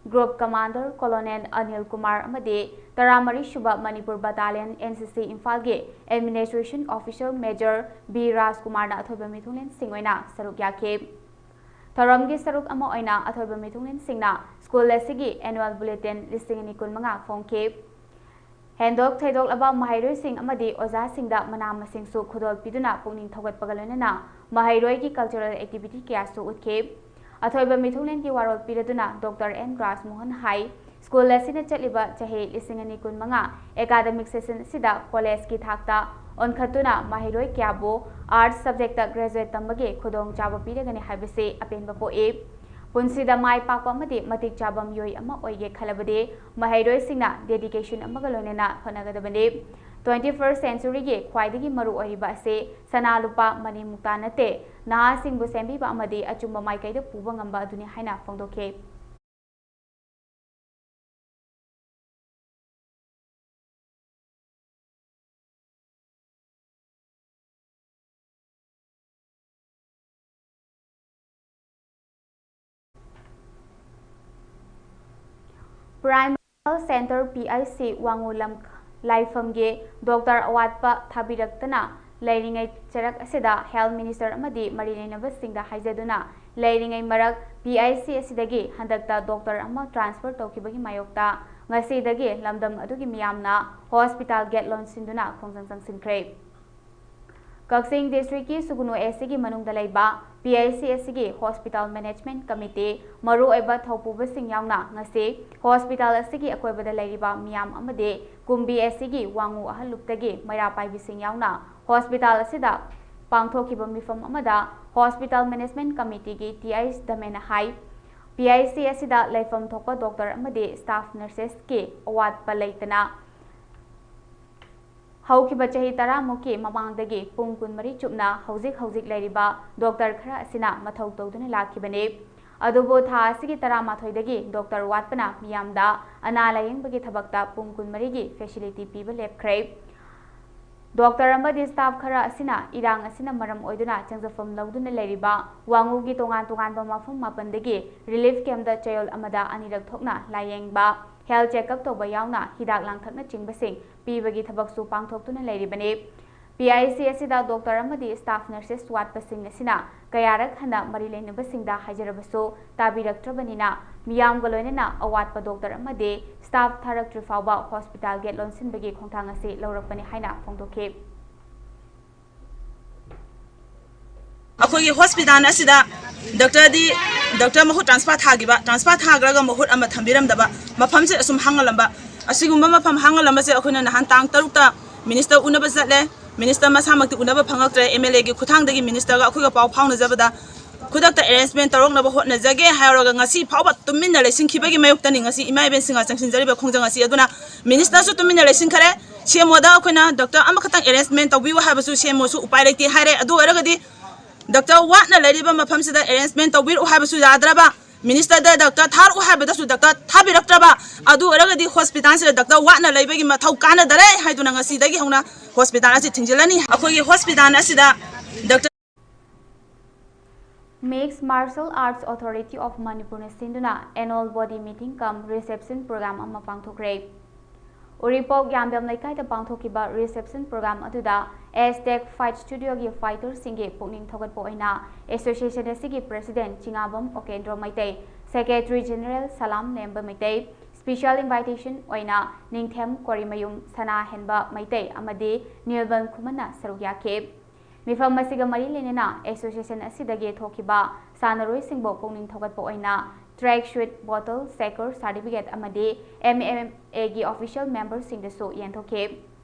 group commander Colonel Anil Kumar ꯑꯃꯗꯤ ꯇꯔꯥꯃꯔꯤ ꯁꯨꯕ Manipur battalion N C C ꯏꯝꯐꯥꯜꯒꯤ administration officer major ꯕꯤ ꯔꯥꯖꯀꯨꯃꯥꯔꯅ ꯑꯊꯣꯏꯕ ꯃꯤꯊꯨꯡꯂꯦꯟꯁꯤꯡ ꯑꯣꯏꯅ ꯁꯔꯨꯛ ꯌꯥꯈꯤ꯫ ꯊꯧꯔꯝꯒꯤ ꯁꯔꯨꯛ ꯑꯃ ꯑꯣꯏꯅ ꯑꯊꯣꯏꯕ ꯃꯤꯊꯨꯡꯂꯦꯟꯁꯤꯡꯅ ꯁ꯭ꯀꯨꯜ ꯑꯁꯤꯒꯤ annual bulletin ꯂꯤꯁꯤꯡ ꯑꯅꯤ ꯀꯨꯟꯃꯉꯥ ꯐꯣꯡꯈꯤ꯫ ꯍꯦꯟꯗꯣꯛ ꯊꯣꯏꯗꯣꯛꯂꯕ ꯃꯍꯩꯔꯣꯏꯁꯤꯡ ꯑꯃꯗꯤ ꯑꯣꯖꯥꯁꯤꯡꯗ ꯃꯅꯥ ꯃꯁꯤꯡꯁꯨ ꯈꯨꯗꯣꯜ ꯄꯤꯗꯨꯅ ꯄꯨꯛꯅꯤꯡ ꯊꯧꯒꯠꯄꯒ ꯂꯣꯏꯅꯅ ꯃꯍꯩꯔꯣꯏꯒꯤ cultural activity ꯀꯌꯥꯁꯨ ꯎꯠꯈꯤ꯫ ꯑꯊꯣꯏꯕ ꯃꯤꯊꯨꯡꯂꯦꯟꯒꯤ ꯋꯥꯔꯣꯜ ꯄꯤꯔꯗꯨꯅ ꯗꯣꯛꯇꯔ ꯑꯦꯟ ꯔꯥꯖꯃꯣꯍꯟ ꯍꯥꯏ, ꯁ꯭ꯀꯨꯜ ꯑꯁꯤꯅ ꯆꯠꯂꯤꯕ ꯆꯍꯤ ꯂꯤꯁꯤꯡ ꯑꯅꯤ ꯀꯨꯟꯃꯉꯥ academic session ꯑꯁꯤꯗ ꯀꯣꯂꯦꯖꯀꯤ ꯊꯥꯛꯇ ꯑꯣꯟꯈꯠꯇꯨꯅ ꯃꯍꯩꯔꯣꯏ ꯀꯌꯥꯕꯨ arts subjectꯇ graduate ꯇꯝꯕꯒꯤ ꯈꯨꯗꯣꯡꯆꯥꯕ ꯄꯤꯔꯒꯅꯤ ꯍꯥꯏꯕꯁꯤ ꯑꯄꯦꯟꯕ ꯄꯣꯛꯏ꯫ ꯄꯨꯟꯁꯤꯗ ꯃꯥꯏ ꯄꯥꯛꯄ ꯑꯃꯗꯤ ꯃꯇꯤꯛ ꯆꯥꯕ ꯃꯤꯑꯣꯏ ꯑꯃ ꯑꯣꯏꯒꯦ ꯈꯜꯂꯕꯗꯤ ꯃꯍꯩꯔꯣꯏꯁꯤꯡꯅ dedication ꯑꯃꯒ ꯂꯣꯏꯅꯅ ꯍꯣꯠꯅꯒꯗꯕꯅꯤ꯫ Twenty first centuryꯒꯤ ꯈ꯭ꯋꯥꯏꯗꯒꯤ ꯃꯔꯨ ꯑꯣꯏꯔꯤꯕ ꯑꯁꯤ ꯁꯅꯥ ꯂꯨꯄꯥ ꯃꯅꯤ ꯃꯨꯛꯇ ꯅꯠꯇꯦ, ꯅꯍꯥꯁꯤꯡꯕꯨ ꯁꯦꯝꯕꯤꯕ ꯑꯃꯗꯤ ꯑꯆꯨꯝꯕ ꯃꯥꯏꯀꯩꯗ ꯄꯨꯕ ꯉꯝꯕ ꯑꯗꯨꯅꯤ ꯍꯥꯏꯅ ꯐꯣꯡꯗꯣꯛꯈꯤ꯫ Primary Health Centre P I C ꯋꯥꯡꯉꯨ ꯂꯝ ꯂꯥꯏꯐꯝꯒꯤ ꯗꯣꯛꯇꯔ ꯑꯋꯥꯠꯄ ꯊꯥꯕꯤꯔꯛꯇꯅ ꯂꯩꯔꯤꯉꯩ ꯆꯔꯛ ꯑꯁꯤꯗ Health Minister ꯑꯃꯗꯤ ꯃꯔꯤ ꯂꯩꯅꯕꯁꯤꯡꯗ ꯍꯥꯏꯖꯗꯨꯅ ꯂꯩꯔꯤꯉꯩ ꯃꯔꯛ P I C ꯑꯁꯤꯗꯒꯤ ꯍꯟꯗꯛꯇ ꯗꯣꯛꯇꯔ ꯑꯃ transfer ꯇꯧꯈꯤꯕꯒꯤ ꯃꯥꯌꯣꯛꯇ ꯉꯁꯤꯗꯒꯤ ꯂꯝꯗꯝ ꯑꯗꯨꯒꯤ ꯃꯤꯌꯥꯝꯅ hospital gate ꯂꯣꯟꯁꯤꯟꯗꯨꯅ ꯈꯣꯡꯖꯪ ꯆꯪꯁꯤꯟꯈ꯭ꯔꯦ꯫ ꯀꯛꯆꯤꯡ districtꯀꯤ ꯁꯨꯒꯨꯅꯨ A Cꯒꯤ ꯃꯅꯨꯡꯗ ꯂꯩꯕ P I C ꯑꯁꯤꯒꯤ hospital management committee ꯃꯔꯨꯑꯣꯏꯕ ꯊꯧꯄꯨꯕꯁꯤꯡ ꯌꯥꯎꯅ ꯉꯁꯤ hospital ꯑꯁꯤꯒꯤ ꯑꯀꯣꯏꯕꯗ ꯂꯩꯔꯤꯕ ꯃꯤꯌꯥꯝ ꯑꯃꯗꯤ ꯀꯨꯝꯕꯤ A Cꯒꯤ ꯋꯥꯉꯨ ꯑꯍꯜ ꯂꯨꯞꯇꯒꯤ ꯃꯩꯔꯥ ꯄꯥꯏꯕꯤꯁꯤꯡ ꯌꯥꯎꯅ hospital ꯑꯁꯤꯗ ꯄꯥꯡꯊꯣꯛꯈꯤꯕ ꯃꯤꯐꯝ ꯑꯃꯗ hospital management committeeꯒꯤ T I ꯙꯃꯦꯟꯅ high, P I C ꯑꯁꯤꯗ ꯂꯩꯐꯝ ꯊꯣꯛꯄ ꯗꯣꯛꯇꯔ ꯑꯃꯗꯤ staff nursesꯀꯤ ꯑꯋꯥꯠꯄ ꯂꯩꯇꯅ ꯍꯧꯈꯤꯕ ꯆꯍꯤ ꯇꯔꯥꯃꯨꯛꯀꯤ ꯃꯃꯥꯡꯗꯒꯤ ꯄꯨꯡ ꯀꯨꯟꯃꯔꯤ ꯆꯨꯞꯅ ꯍꯧꯖꯤꯛ ꯍꯧꯖꯤꯛ ꯂꯩꯔꯤꯕ ꯗꯣꯛꯇꯔ ꯈꯔ ꯑꯁꯤꯅ ꯃꯊꯧ ꯇꯧꯗꯨꯅ ꯂꯥꯛꯈꯤꯕꯅꯤ꯫ ꯑꯗꯨꯕꯨ ꯊꯥ ꯑꯁꯤꯒꯤ ꯇꯔꯥꯃꯥꯊꯣꯏꯗꯒꯤ ꯗꯣꯛꯇꯔ ꯋꯥꯠꯄꯅ ꯃꯤꯌꯥꯝꯗ ꯑꯅꯥ ꯂꯥꯌꯦꯡꯕꯒꯤ ꯊꯕꯛꯇ ꯄꯨꯡ ꯀꯨꯟꯃꯔꯤꯒꯤ facility ꯄꯤꯕ ꯂꯦꯞꯈ꯭ꯔꯦ꯫ ꯗꯣꯛꯇꯔ ꯑꯃꯗꯤ staff ꯈꯔ ꯑꯁꯤꯅ ꯏꯔꯥꯡ ꯑꯁꯤꯅ ꯃꯔꯝ ꯑꯣꯏꯗꯨꯅ ꯆꯪꯖꯐꯝ ꯂꯧꯗꯨꯅ ꯂꯩꯔꯤꯕ ꯋꯥꯉꯨꯒꯤ ꯇꯣꯉꯥꯟ ꯇꯣꯉꯥꯟꯕ ꯃꯐꯝ ꯃꯥꯄꯟꯗꯒꯤ relief campꯇ ꯆꯌꯣꯜ ꯑꯃꯗ ꯑꯅꯤꯔꯛ ꯊꯣꯛꯅ ꯂꯥꯌꯦꯡꯕ, health checkup ꯇꯧꯕ ꯌꯥꯎꯅ ꯍꯤꯗꯥꯛ ꯂꯥꯡꯊꯛꯅꯆꯤꯡꯕꯁꯤꯡ ꯄꯤꯕꯒꯤ ꯊꯕꯛꯁꯨ ꯄꯥꯡꯊꯣꯛꯇꯨꯅ ꯂꯩꯔꯤꯕꯅꯤ꯫ P I C ꯑꯁꯤꯗ ꯗꯣꯛꯇꯔ ꯑꯃꯗꯤ staff nurses ꯋꯥꯠꯄꯁꯤꯡ ꯑꯁꯤꯅ ꯀꯌꯥꯔꯛ ꯍꯟꯅ ꯃꯔꯤ ꯂꯩꯅꯕꯁꯤꯡꯗ ꯍꯥꯏꯖꯔꯕꯁꯨ ꯇꯥꯕꯤꯔꯛꯇ꯭ꯔꯕꯅꯤꯅ ꯃꯤꯌꯥꯝꯒ ꯂꯣꯏꯅꯅ ꯑꯋꯥꯠꯄ ꯗꯣꯛꯇꯔ ꯑꯃꯗꯤ staff ꯊꯥꯔꯛꯇ꯭ꯔꯤ ꯐꯥꯎꯕ hospital gate ꯂꯣꯟꯁꯤꯟꯕꯒꯤ ꯈꯣꯡꯊꯥꯡ ꯑꯁꯤ ꯂꯧꯔꯛꯄꯅꯤ ꯍꯥꯏꯅ ꯐꯣꯡꯗꯣꯛꯈꯤ꯫ ꯑꯩꯈꯣꯏꯒꯤ ꯍꯣꯁꯄꯤꯇꯥꯜ ꯑꯁꯤꯗ ꯗꯣꯛꯇꯔꯗꯤ, ꯗꯣꯛꯇꯔ ꯃꯍꯨꯠ ꯇ꯭ꯔꯥꯟꯁꯐꯔ ꯊꯥꯈꯤꯕ, ꯇ꯭ꯔꯥꯟꯁꯐꯔ ꯊꯥꯈ꯭ꯔꯒ ꯃꯍꯨꯠ ꯑꯃ ꯊꯝꯕꯤꯔꯝꯗꯕ, ꯃꯐꯝꯁꯦ ꯑꯁꯨꯝ ꯍꯥꯡꯍꯜꯂꯝꯕ꯫ ꯑꯁꯤꯒꯨꯝꯕ ꯃꯐꯝ ꯍꯥꯡꯍꯜꯂꯝꯕꯁꯦ ꯑꯩꯈꯣꯏꯅ ꯅꯍꯥꯟ ꯇꯥꯡ ꯇꯔꯨꯛꯇ ꯃꯤꯅꯤꯁꯇꯔ ꯎꯅꯕ ꯆꯠꯂꯦ꯫ ꯃꯤꯅꯤꯁꯇꯔ ꯃꯁꯥꯃꯛꯇꯤ ꯎꯅꯕ ꯐꯪꯉꯛꯇ꯭ꯔꯦ꯫ ꯑꯦꯝ ꯑꯦꯜ ꯑꯦꯒꯤ ꯈꯨꯠꯊꯥꯡꯗꯒꯤ ꯃꯤꯅꯤꯁꯇꯔꯒ ꯑꯩꯈꯣꯏꯒ ꯄꯥꯎ ꯐꯥꯎꯅꯖꯕꯗ, ꯈꯨꯗꯛꯇ ꯑꯦꯔꯦꯟꯖꯃꯦꯟ ꯇꯧꯔꯛꯅꯕ ꯍꯣꯠꯅꯖꯒꯦ ꯍꯥꯏꯔꯒ ꯉꯁꯤ ꯐꯥꯎꯕ ꯇꯨꯃꯤꯟꯅ ꯂꯩꯁꯤꯟꯈꯤꯕꯒꯤ ꯃꯥꯌꯣꯛꯇꯅꯤ ꯉꯁꯤ ꯏꯃꯥ ꯏꯕꯦꯟꯁꯤꯡꯒ ꯆꯪꯁꯤꯟꯖꯔꯤꯕ ꯈꯣꯡꯖꯪ ꯑꯁꯤ꯫ ꯑꯗꯨꯅ ꯃꯤꯅꯤꯁꯇꯔꯁꯨ ꯇꯨꯃꯤꯟꯅ ꯂꯩꯁꯤꯟꯈꯔꯦ꯫ ꯁꯤ ꯑꯦꯝ ꯑꯣꯗ ꯑꯩꯈꯣꯏꯅ ꯗꯣꯛꯇꯔ ꯑꯃꯈꯛꯇꯪ ꯑꯦꯔꯦꯟꯖꯃꯦꯟ ꯇꯧꯕꯤꯌꯨ ꯍꯥꯏꯕꯁꯨ ꯁꯤ ꯑꯦꯝ ꯑꯣꯁꯨ ꯎꯄꯥꯏ ꯂꯩꯇꯦ ꯍꯥꯏꯔꯦ꯫ ꯑꯗꯨ ꯑꯣꯏꯔꯒꯗꯤ ꯗꯣꯛꯇꯔ ꯋꯥꯠꯅ ꯂꯩꯔꯤꯕ ꯃꯐꯝꯁꯤꯗ ꯑꯦꯔꯦꯟꯖꯃꯦꯟ ꯇꯧꯕꯤꯔꯛꯎ ꯍꯥꯏꯕꯁꯨ ꯌꯥꯗ꯭ꯔꯕ, ꯃꯤꯅꯤꯁꯇꯔꯗ ꯗꯣꯛꯇꯔ ꯊꯥꯔꯛꯎ ꯍꯥꯏꯕꯗꯁꯨ ꯗꯣꯛꯇꯔ ꯊꯥꯕꯤꯔꯛꯇ꯭ꯔꯕ, ꯑꯗꯨ ꯑꯣꯏꯔꯒꯗꯤ ꯍꯣꯁꯄꯤꯇꯥꯜꯁꯤꯗ ꯗꯣꯛꯇꯔ ꯋꯥꯠꯅ ꯂꯩꯕꯒꯤ ꯃꯊꯧ ꯀꯥꯟꯅꯗꯔꯦ ꯍꯥꯏꯗꯨꯅ ꯉꯁꯤꯗꯒꯤ ꯍꯧꯅ ꯍꯣꯁꯄꯤꯇꯥꯜ ꯑꯁꯤ ꯊꯤꯡꯖꯤꯜꯂꯅꯤ꯫ ꯑꯩꯈꯣꯏꯒꯤ ꯍꯣꯁꯄꯤꯇꯥꯜ ꯑꯁꯤꯗ doctor Mixed Martial Arts Authority of Manipurꯅ ꯁꯤꯟꯗꯨꯅ annual body meeting cum reception program ꯑꯃ ꯄꯥꯡꯊꯣꯛꯈ꯭ꯔꯦ꯫ ꯎꯔꯤꯄꯣꯛ ꯌꯥꯝꯕꯦꯝ ꯂꯩꯀꯥꯏꯗ ꯄꯥꯡꯊꯣꯛꯈꯤꯕ reception program ꯑꯗꯨꯗ Aztec Fight Studioꯒꯤ fighterꯁꯤꯡꯒꯤ ꯄꯨꯛꯅꯤꯡ ꯊꯧꯒꯠꯄ ꯑꯣꯏꯅ association ꯑꯁꯤꯒꯤ president ꯆꯤꯉꯥꯕꯝ ꯑꯣꯀꯦꯟꯗ꯭ꯔꯣ ꯃꯩꯇꯩ, secretary general ꯁꯂꯥꯝ ꯅꯦꯝꯕ ꯃꯩꯇꯩ, special invitation ꯑꯣꯏꯅ ꯅꯤꯡꯊꯦꯝ ꯀꯣꯔꯤꯃꯌꯨꯝ ꯁꯅꯥꯍꯦꯟꯕ ꯃꯩꯇꯩ ꯑꯃꯗꯤ ꯅꯤꯜꯕꯟ ꯈꯨꯃꯟꯅ ꯁꯔꯨꯛ ꯌꯥꯈꯤ꯫ ꯃꯤꯐꯝ ꯑꯁꯤꯒ ꯃꯔꯤ ꯂꯩꯅꯅ association ꯑꯁꯤꯗꯒꯤ ꯊꯣꯛꯈꯤꯕ ꯁꯥꯟꯅꯔꯣꯏꯁꯤꯡꯕꯨ ꯄꯨꯛꯅꯤꯡ ꯊꯧꯒꯠꯄ ꯑꯣꯏꯅ track suit, bottle, shaker, certificate ꯑꯃꯗꯤ M M Aꯒꯤ official memberꯁꯤꯡꯗꯁꯨ ꯌꯦꯟꯊꯣꯛꯈꯤ꯫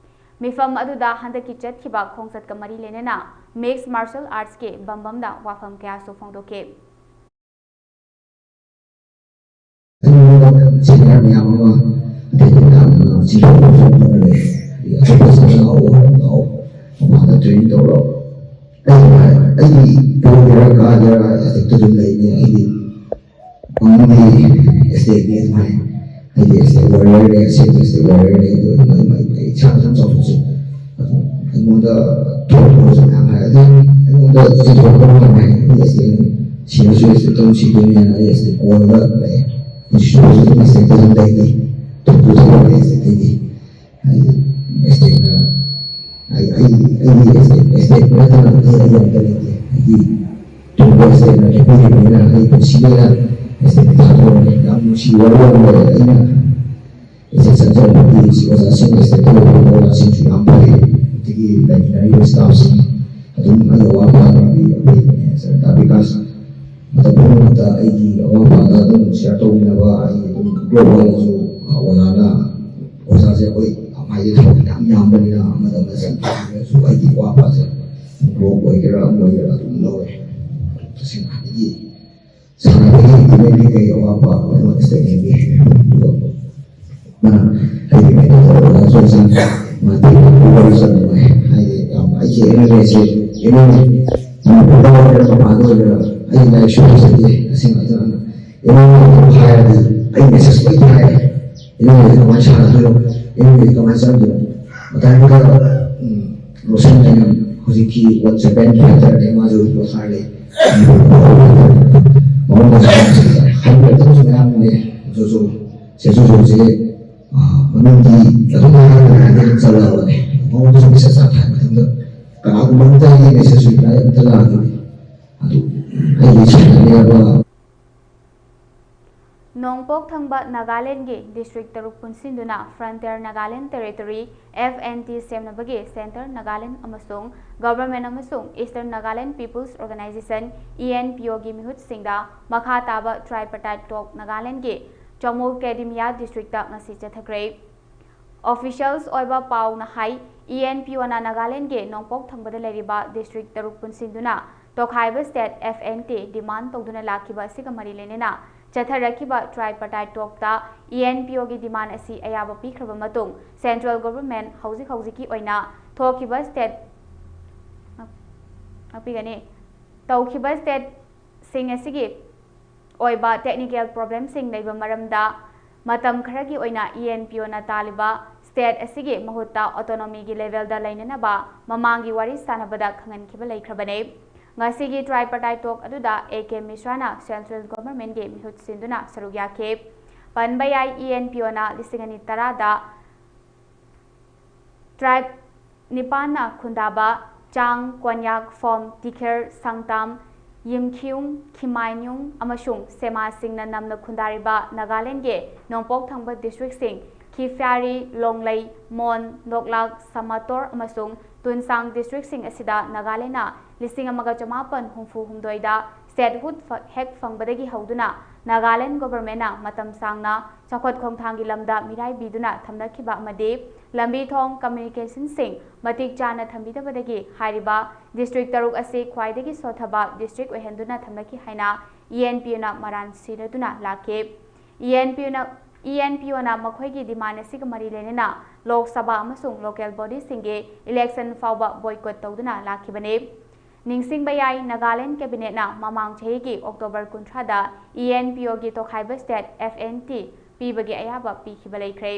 ꯃꯤꯐꯝ ꯑꯗꯨꯗ ꯍꯟꯗꯛꯀꯤ ꯆꯠꯈꯤꯕ ꯈꯣꯡꯆꯠꯀ ꯃꯔꯤ ꯂꯩꯅꯅ Mixed Martial Artsꯀꯤ ꯕꯝꯕꯝꯗ ꯋꯥꯐꯝ ꯀꯌꯥꯁꯨ ꯐꯣꯡꯗꯣꯛꯈꯤ꯫ ꯑꯩꯉꯣꯟꯗ senior ꯃꯌꯥꯝ ꯑꯃ ꯑꯇꯩ ꯑꯇꯩ ꯇꯥꯗꯅ ꯆꯤꯡꯊꯣꯛꯄ ꯈꯣꯠꯄ ꯂꯩ꯫ ꯑꯗꯒꯤ ꯑꯇꯣꯞꯄ ꯁꯥꯟꯅ ꯂꯥꯛꯑꯣ, ꯂꯥꯛꯑꯣ, ꯃꯄꯥꯟꯗ training ꯇꯧꯔꯣ꯫ ꯑꯩ ꯑꯩꯒꯤ ꯄꯣꯒꯦꯔꯥ ꯀꯥꯒꯦꯔꯥ ꯑꯦꯊꯦꯛꯇ ꯑꯗꯨꯝ ꯂꯩꯅꯤ꯫ ꯑꯩꯗꯤ only Aztecꯅꯤ ꯑꯗꯨꯝ ꯍꯥꯏ꯫ ꯑꯩꯗꯤ Aztec warriorꯅꯦ, ꯑꯁꯦꯡꯕ Aztec warriorꯅꯦ꯫ ꯑꯗꯨ ꯑꯩ ꯃꯩ ꯃꯩ ꯏꯁꯥꯅ ꯑꯗꯨꯝ ꯆꯥꯎꯊꯣꯛꯆꯩ꯫ ꯑꯗꯨ ꯑꯩꯉꯣꯟꯗ ꯊꯣꯛꯄꯁꯨ ꯃꯌꯥꯝ ꯍꯥꯏ꯫ ꯑꯗꯨ ꯑꯩꯉꯣꯟꯗ ꯆꯤꯡꯊꯣꯛꯄ ꯃꯌꯥꯝ ꯍꯥꯏ꯫ ꯑꯩ Aztec ꯁꯤꯔꯁꯨ Aztec ꯑꯗꯨꯝ ꯁꯤꯗꯣꯏꯅꯦꯅ ꯑꯩ Aztec ꯀꯣꯜꯂꯒ ꯂꯩ꯫ ꯍꯧꯖꯤꯛꯁꯨ ꯍꯧꯖꯤꯛ ꯑꯗꯨꯝ Aztecꯇ ꯑꯗꯨꯝ ꯂꯩꯅꯤ꯫ ꯊꯣꯛꯄꯁꯨ ꯊꯣꯛꯑꯅꯤ Aztecꯇꯒꯤ꯫ ꯑꯩ Aztecꯅ ꯑꯩ ꯑꯩ ꯑꯩꯒꯤ Aztec Aztec ꯅꯠꯇꯅ ꯑꯩ ꯑꯩ ꯑꯝꯇ ꯂꯩꯇꯦ꯫ ꯑꯩꯒꯤ ꯇꯨꯡꯗ Aztecꯅ ꯂꯦꯞꯄꯤꯔꯤꯕꯅꯤꯅ ꯑꯩ ꯄꯨꯟꯁꯤꯒꯤ ꯑꯣꯏꯅ Aztecꯀꯤ ꯊꯥꯗꯣꯛꯑꯔꯣꯏ꯫ ꯌꯥꯝ ꯅꯨꯡꯁꯤꯕ ꯋꯥꯔꯤ ꯑꯃ ꯂꯩꯔꯦ꯫ ꯑꯩꯅ Aztec ꯆꯠꯆꯔꯛꯄꯒꯤ ꯑꯣꯖꯥꯁꯤꯡ, Aztecꯇ ꯂꯩꯔꯤꯕ ꯑꯣꯖꯥꯁꯤꯡꯁꯨ ꯌꯥꯝ ꯐꯩ꯫ ꯑꯗꯒꯤ ꯂꯩꯃꯤꯟꯅꯔꯤꯕ staffꯁꯤꯡ, ꯑꯗꯨꯝ ꯑꯩ ꯑꯋꯥ ꯑꯄꯥ ꯑꯗꯨꯝ ꯄꯤ ꯑꯩꯈꯣꯏ ꯁꯔꯀꯥꯔ ꯕꯤꯀꯥꯁ ꯃꯇꯝ ꯄꯨꯝꯅꯃꯛꯇ ꯑꯩꯒꯤ ꯑꯋꯥ ꯑꯄꯥꯗ ꯑꯗꯨꯝ ꯁꯤꯌꯥꯔ ꯇꯧꯃꯤꯟꯅꯕ ꯑꯩ ꯑꯗꯨꯝ ꯒ꯭ꯔꯨꯞ ꯑꯣꯏꯅꯁꯨ ꯑꯣꯖꯥꯅ ꯑꯣꯖꯥꯁꯦ ꯑꯩꯈꯣꯏ ꯍꯥꯏꯗꯤ ꯊꯕꯛ ꯌꯥꯝ ꯌꯥꯝꯕꯅꯤꯅ ꯑꯃꯗ ꯑꯃꯗ ꯁꯤꯟꯅꯔꯁꯨ ꯑꯩꯒꯤ ꯑꯋꯥ ꯑꯄꯥꯁꯦ ꯒ꯭ꯔꯨꯞ ꯑꯣꯏꯒꯦꯔꯥ ꯑꯃ ꯑꯣꯏꯒꯦꯔꯥ ꯑꯗꯨꯝ ꯂꯧꯋꯦ꯫ ꯇꯁꯦꯡꯅ ꯍꯥꯏꯗꯤ ꯁꯥꯟꯅꯕꯒꯤ ꯏꯃꯦꯟꯒꯤ ꯀꯩ ꯑꯋꯥꯠꯄ ꯑꯩꯉꯣꯟꯗ ꯁꯤꯗ ꯌꯦꯡꯕꯤ꯫ ꯑꯗꯨꯒ ꯃꯥꯅ ꯑꯩꯒꯤ ꯃꯦꯟꯇꯣꯔ ꯑꯣꯖꯥꯁꯨ ꯃꯥꯗꯤ ꯋꯥꯔꯤ ꯆꯠꯅꯤꯡꯉꯥꯏ ꯍꯥꯏꯗꯤ ꯌꯥꯝ ꯑꯩꯒꯤ ꯑꯦꯝ ꯑꯦꯜ ꯑꯦꯁꯦ ꯑꯦꯝ ꯑꯦꯜ ꯑꯦ ꯃꯄꯥꯟꯗ ꯑꯣꯏꯒꯦꯔꯥ ꯑꯩꯒꯤ ꯂꯥꯏꯔꯤꯛꯁꯨ ꯐꯖꯗꯦ ꯑꯁꯦꯡꯕ ꯑꯗꯨꯅ ꯑꯦꯝ ꯑꯦꯜ ꯑꯦ ꯍꯥꯏꯔꯗꯤ ꯑꯩ ꯃꯦꯁꯦꯖ ꯂꯣꯏ ꯊꯥꯏ꯫ ꯑꯦꯝ ꯑꯦꯜ ꯑꯦ ꯀꯃꯥꯏꯅ ꯁꯥꯟꯅꯗꯣꯏꯅꯣ? ꯑꯦꯝ ꯑꯦꯜ ꯑꯦ ꯀꯃꯥꯏꯅ ꯆꯪꯗꯣꯏꯅꯣ? ꯃꯇꯝꯗꯨꯗ ꯔꯣꯁꯟ ꯍꯥꯏꯅ ꯍꯧꯖꯤꯛꯀꯤ ꯋꯥꯔꯜ ꯆꯦꯝꯄꯤꯌꯟ ꯐꯥꯏꯇꯔꯅꯦ ꯃꯥꯁꯨ ꯍꯧꯖꯤꯛ ꯃꯈꯥ ꯂꯩ꯫ ꯃꯉꯣꯟꯗ ꯍꯥꯏꯕꯗꯁꯨ ꯃꯌꯥꯝꯅꯦ꯫ ꯖꯣꯖꯣ ꯁꯦ ꯖꯣꯖꯣꯁꯦ ꯃꯃꯤꯡꯗꯤ ꯑꯗꯨꯝ ꯍꯥꯏꯔꯒ ꯑꯗꯨꯝ ꯆꯠꯂꯛꯑꯕꯅꯦ꯫ ꯃꯉꯣꯟꯗꯁꯨ ꯃꯦꯁꯦꯖ ꯌꯥꯝ ꯊꯥꯏ ꯃꯇꯝꯗ ꯀꯅꯥꯒꯨꯝꯕ ꯑꯝꯇ ꯑꯩꯒꯤ ꯃꯦꯁꯦꯖ ꯔꯤꯄ꯭ꯂꯥꯏ ꯑꯝꯇ ꯂꯥꯛꯇꯦ꯫ ꯑꯗꯨ ꯑꯩꯒꯤ ꯁꯥꯟꯅꯅꯤꯡꯉꯕ ꯅꯣꯡꯄꯣꯛ ꯊꯪꯕ ꯅꯥꯒꯥꯂꯦꯟꯒꯤ ꯗꯤꯁꯇ꯭ꯔꯤꯛ ꯇꯔꯨꯛ ꯄꯨꯟꯁꯤꯟꯗꯨꯅ Frontier Nagaland Territory, F N T, ꯁꯦꯝꯅꯕꯒꯤ Centre Nagaland ꯑꯃꯁꯨꯡ Government ꯑꯃꯁꯨꯡ Eastern Nagaland People's Organisation, E N P O, ꯒꯤ ꯃꯤꯍꯨꯠꯁꯤꯡꯗ ꯃꯈꯥ ꯇꯥꯕ Tripartite Talk ꯅꯥꯒꯥꯂꯦꯟꯒꯤ ꯆꯃꯣꯜ ꯀꯦꯗꯤꯃꯤꯌꯥ ꯗꯤꯁꯇ꯭ꯔꯤꯛꯇ ꯉꯁꯤ ꯆꯠꯊꯈ꯭ꯔꯦ꯫ Officials ꯑꯣꯏꯕ ꯄꯥꯎꯅ ꯍꯥꯏ, E N P O ꯅ ꯅꯥꯒꯥꯂꯦꯟꯒꯤ ꯅꯣꯡꯄꯣꯛ ꯊꯪꯕꯗ ꯂꯩꯔꯤꯕ ꯗꯤꯁꯇ꯭ꯔꯤꯛ ꯇꯔꯨꯛ ꯄꯨꯟꯁꯤꯟꯗꯨꯅ ꯇꯣꯈꯥꯏꯕ state F N T demand ꯇꯧꯗꯨꯅ ꯂꯥꯛꯈꯤꯕ ꯑꯁꯤꯒ ꯃꯔꯤ ꯂꯩꯅꯅ ꯆꯠꯊꯔꯛꯈꯤꯕ Tripartite Talk ꯇ E N P O ꯒꯤ demand ꯑꯁꯤ ꯑꯌꯥꯕ ꯄꯤꯈ꯭ꯔꯕ ꯃꯇꯨꯡ Central Government ꯍꯧꯖꯤꯛ ꯍꯧꯖꯤꯛꯀꯤ ꯑꯣꯏꯅ ꯊꯣꯛꯈꯤꯕ state ꯉꯥꯛꯄꯤꯒꯅꯤ꯫ ꯇꯧꯈꯤꯕ state ꯁꯤꯡ ꯑꯁꯤꯒꯤ ꯑꯣꯏꯕ technical problemꯁꯤꯡ ꯂꯩꯕ ꯃꯔꯝꯗ ꯃꯇꯝ ꯈꯔꯒꯤ ꯑꯣꯏꯅ E N P O ꯅ ꯇꯥꯜꯂꯤꯕ state ꯑꯁꯤꯒꯤ ꯃꯍꯨꯠꯇ autonomy ꯒꯤ level ꯗ ꯂꯩꯅꯅꯕ ꯃꯃꯥꯡꯒꯤ ꯋꯥꯔꯤ ꯁꯥꯅꯕꯗ ꯈꯪꯍꯟꯈꯤꯕ ꯂꯩꯈ꯭ꯔꯕꯅꯤ꯫ ꯉꯁꯤꯒꯤ Tripartite Talk ꯑꯗꯨꯗ A K ꯃꯤꯁ꯭ꯔꯥꯅ Central Government ꯀꯤ ꯃꯤꯍꯨꯠ ꯁꯤꯟꯗꯨꯅ ꯁꯔꯨꯛ ꯌꯥꯈꯤ꯫ ꯄꯟꯕ ꯌꯥꯏ, E N P O ꯅ ꯂꯤꯁꯤꯡ ꯑꯅꯤ ꯇꯔꯥꯗ tribe ꯅꯤꯄꯥꯟꯅ ꯈꯨꯟꯗꯥꯕ ꯆꯥꯡ, ꯀꯣꯟꯌꯥꯛ, ꯐꯣꯝ, ꯇꯤꯈꯦꯔ, ꯁꯪꯇꯥꯝ, ꯌꯤꯝꯈꯤꯌꯨꯡ, ꯈꯤꯃꯥꯏꯅꯤꯌꯨꯡ ꯑꯃꯁꯨꯡ ꯁꯦꯃꯥꯁꯤꯡꯅ ꯅꯝꯅ ꯈꯨꯟꯗꯥꯔꯤꯕ ꯅꯥꯒꯥꯂꯦꯟꯒꯤ ꯅꯣꯡꯄꯣꯛ ꯊꯪꯕ district ꯁꯤꯡ ꯈꯤꯐ꯭ꯌꯥꯔꯤ, ꯂꯣꯡꯂꯩ, ꯃꯣꯟ, ꯂꯣꯛꯂꯥꯛ, ꯁꯃꯥꯇꯣꯔ ꯑꯃꯁꯨꯡ ꯇꯨꯟꯁꯥꯡ districtꯁꯤꯡ ꯑꯁꯤꯗ ꯅꯥꯒꯥꯂꯦꯟꯗꯅ ꯂꯤꯁꯤꯡ ꯑꯃꯒ ꯆꯃꯥꯄꯟ ꯍꯨꯝꯐꯨ ꯍꯨꯝꯗꯣꯏꯗ statehood ꯐ-, ꯍꯦꯛ ꯐꯪꯕꯗꯒꯤ ꯍꯧꯗꯨꯅ ꯅꯥꯒꯥꯂꯦꯟ governmentꯅ ꯃꯇꯝ ꯁꯥꯡꯅ ꯆꯥꯎꯈꯠ ꯈꯣꯡꯊꯥꯡꯒꯤ ꯂꯝꯗ ꯃꯤꯔꯥꯏꯕꯤꯗꯨꯅ ꯊꯝꯅꯈꯤꯕ ꯑꯃꯗꯤ ꯂꯝꯕꯤ ꯊꯣꯡ, communicationꯁꯤꯡ ꯃꯇꯤꯛ ꯆꯥꯅ ꯊꯝꯕꯤꯗꯕꯗꯒꯤ ꯍꯥꯏꯔꯤꯕ district ꯇꯔꯨꯛ ꯑꯁꯤ ꯈ꯭ꯋꯥꯏꯗꯒꯤ ꯁꯣꯠꯊꯕ district ꯑꯣꯏꯍꯟꯗꯨꯅ ꯊꯝꯅꯈꯤ ꯍꯥꯏꯅ ENPOꯅ ꯃꯔꯥꯜ ꯁꯤꯟꯅꯗꯨꯅ ꯂꯥꯛꯈꯤ꯫ ENPOꯅ, ENPOꯅ ꯃꯈꯣꯏꯒꯤ demand ꯑꯁꯤꯒ ꯃꯔꯤ ꯂꯩꯅꯅ ꯂꯣꯛ ꯁꯚꯥ ꯑꯃꯁꯨꯡ local bodyꯁꯤꯡꯒꯤ election ꯐꯥꯎꯕ boycott ꯇꯧꯗꯨꯅ ꯂꯥꯛꯈꯤꯕꯅꯤ꯫ ꯅꯤꯡꯁꯤꯡꯕ ꯌꯥꯏ, ꯅꯥꯒꯥꯂꯦꯟ cabinetꯅ ꯃꯃꯥꯡ ꯆꯍꯤꯒꯤ October ꯀꯨꯟꯊ꯭ꯔꯥꯗ ENPOꯒꯤ ꯇꯣꯈꯥꯏꯕ state FNT ꯄꯤꯕꯒꯤ ꯑꯌꯥꯕ ꯄꯤꯈꯤꯕ ꯂꯩꯈ꯭ꯔꯦ꯫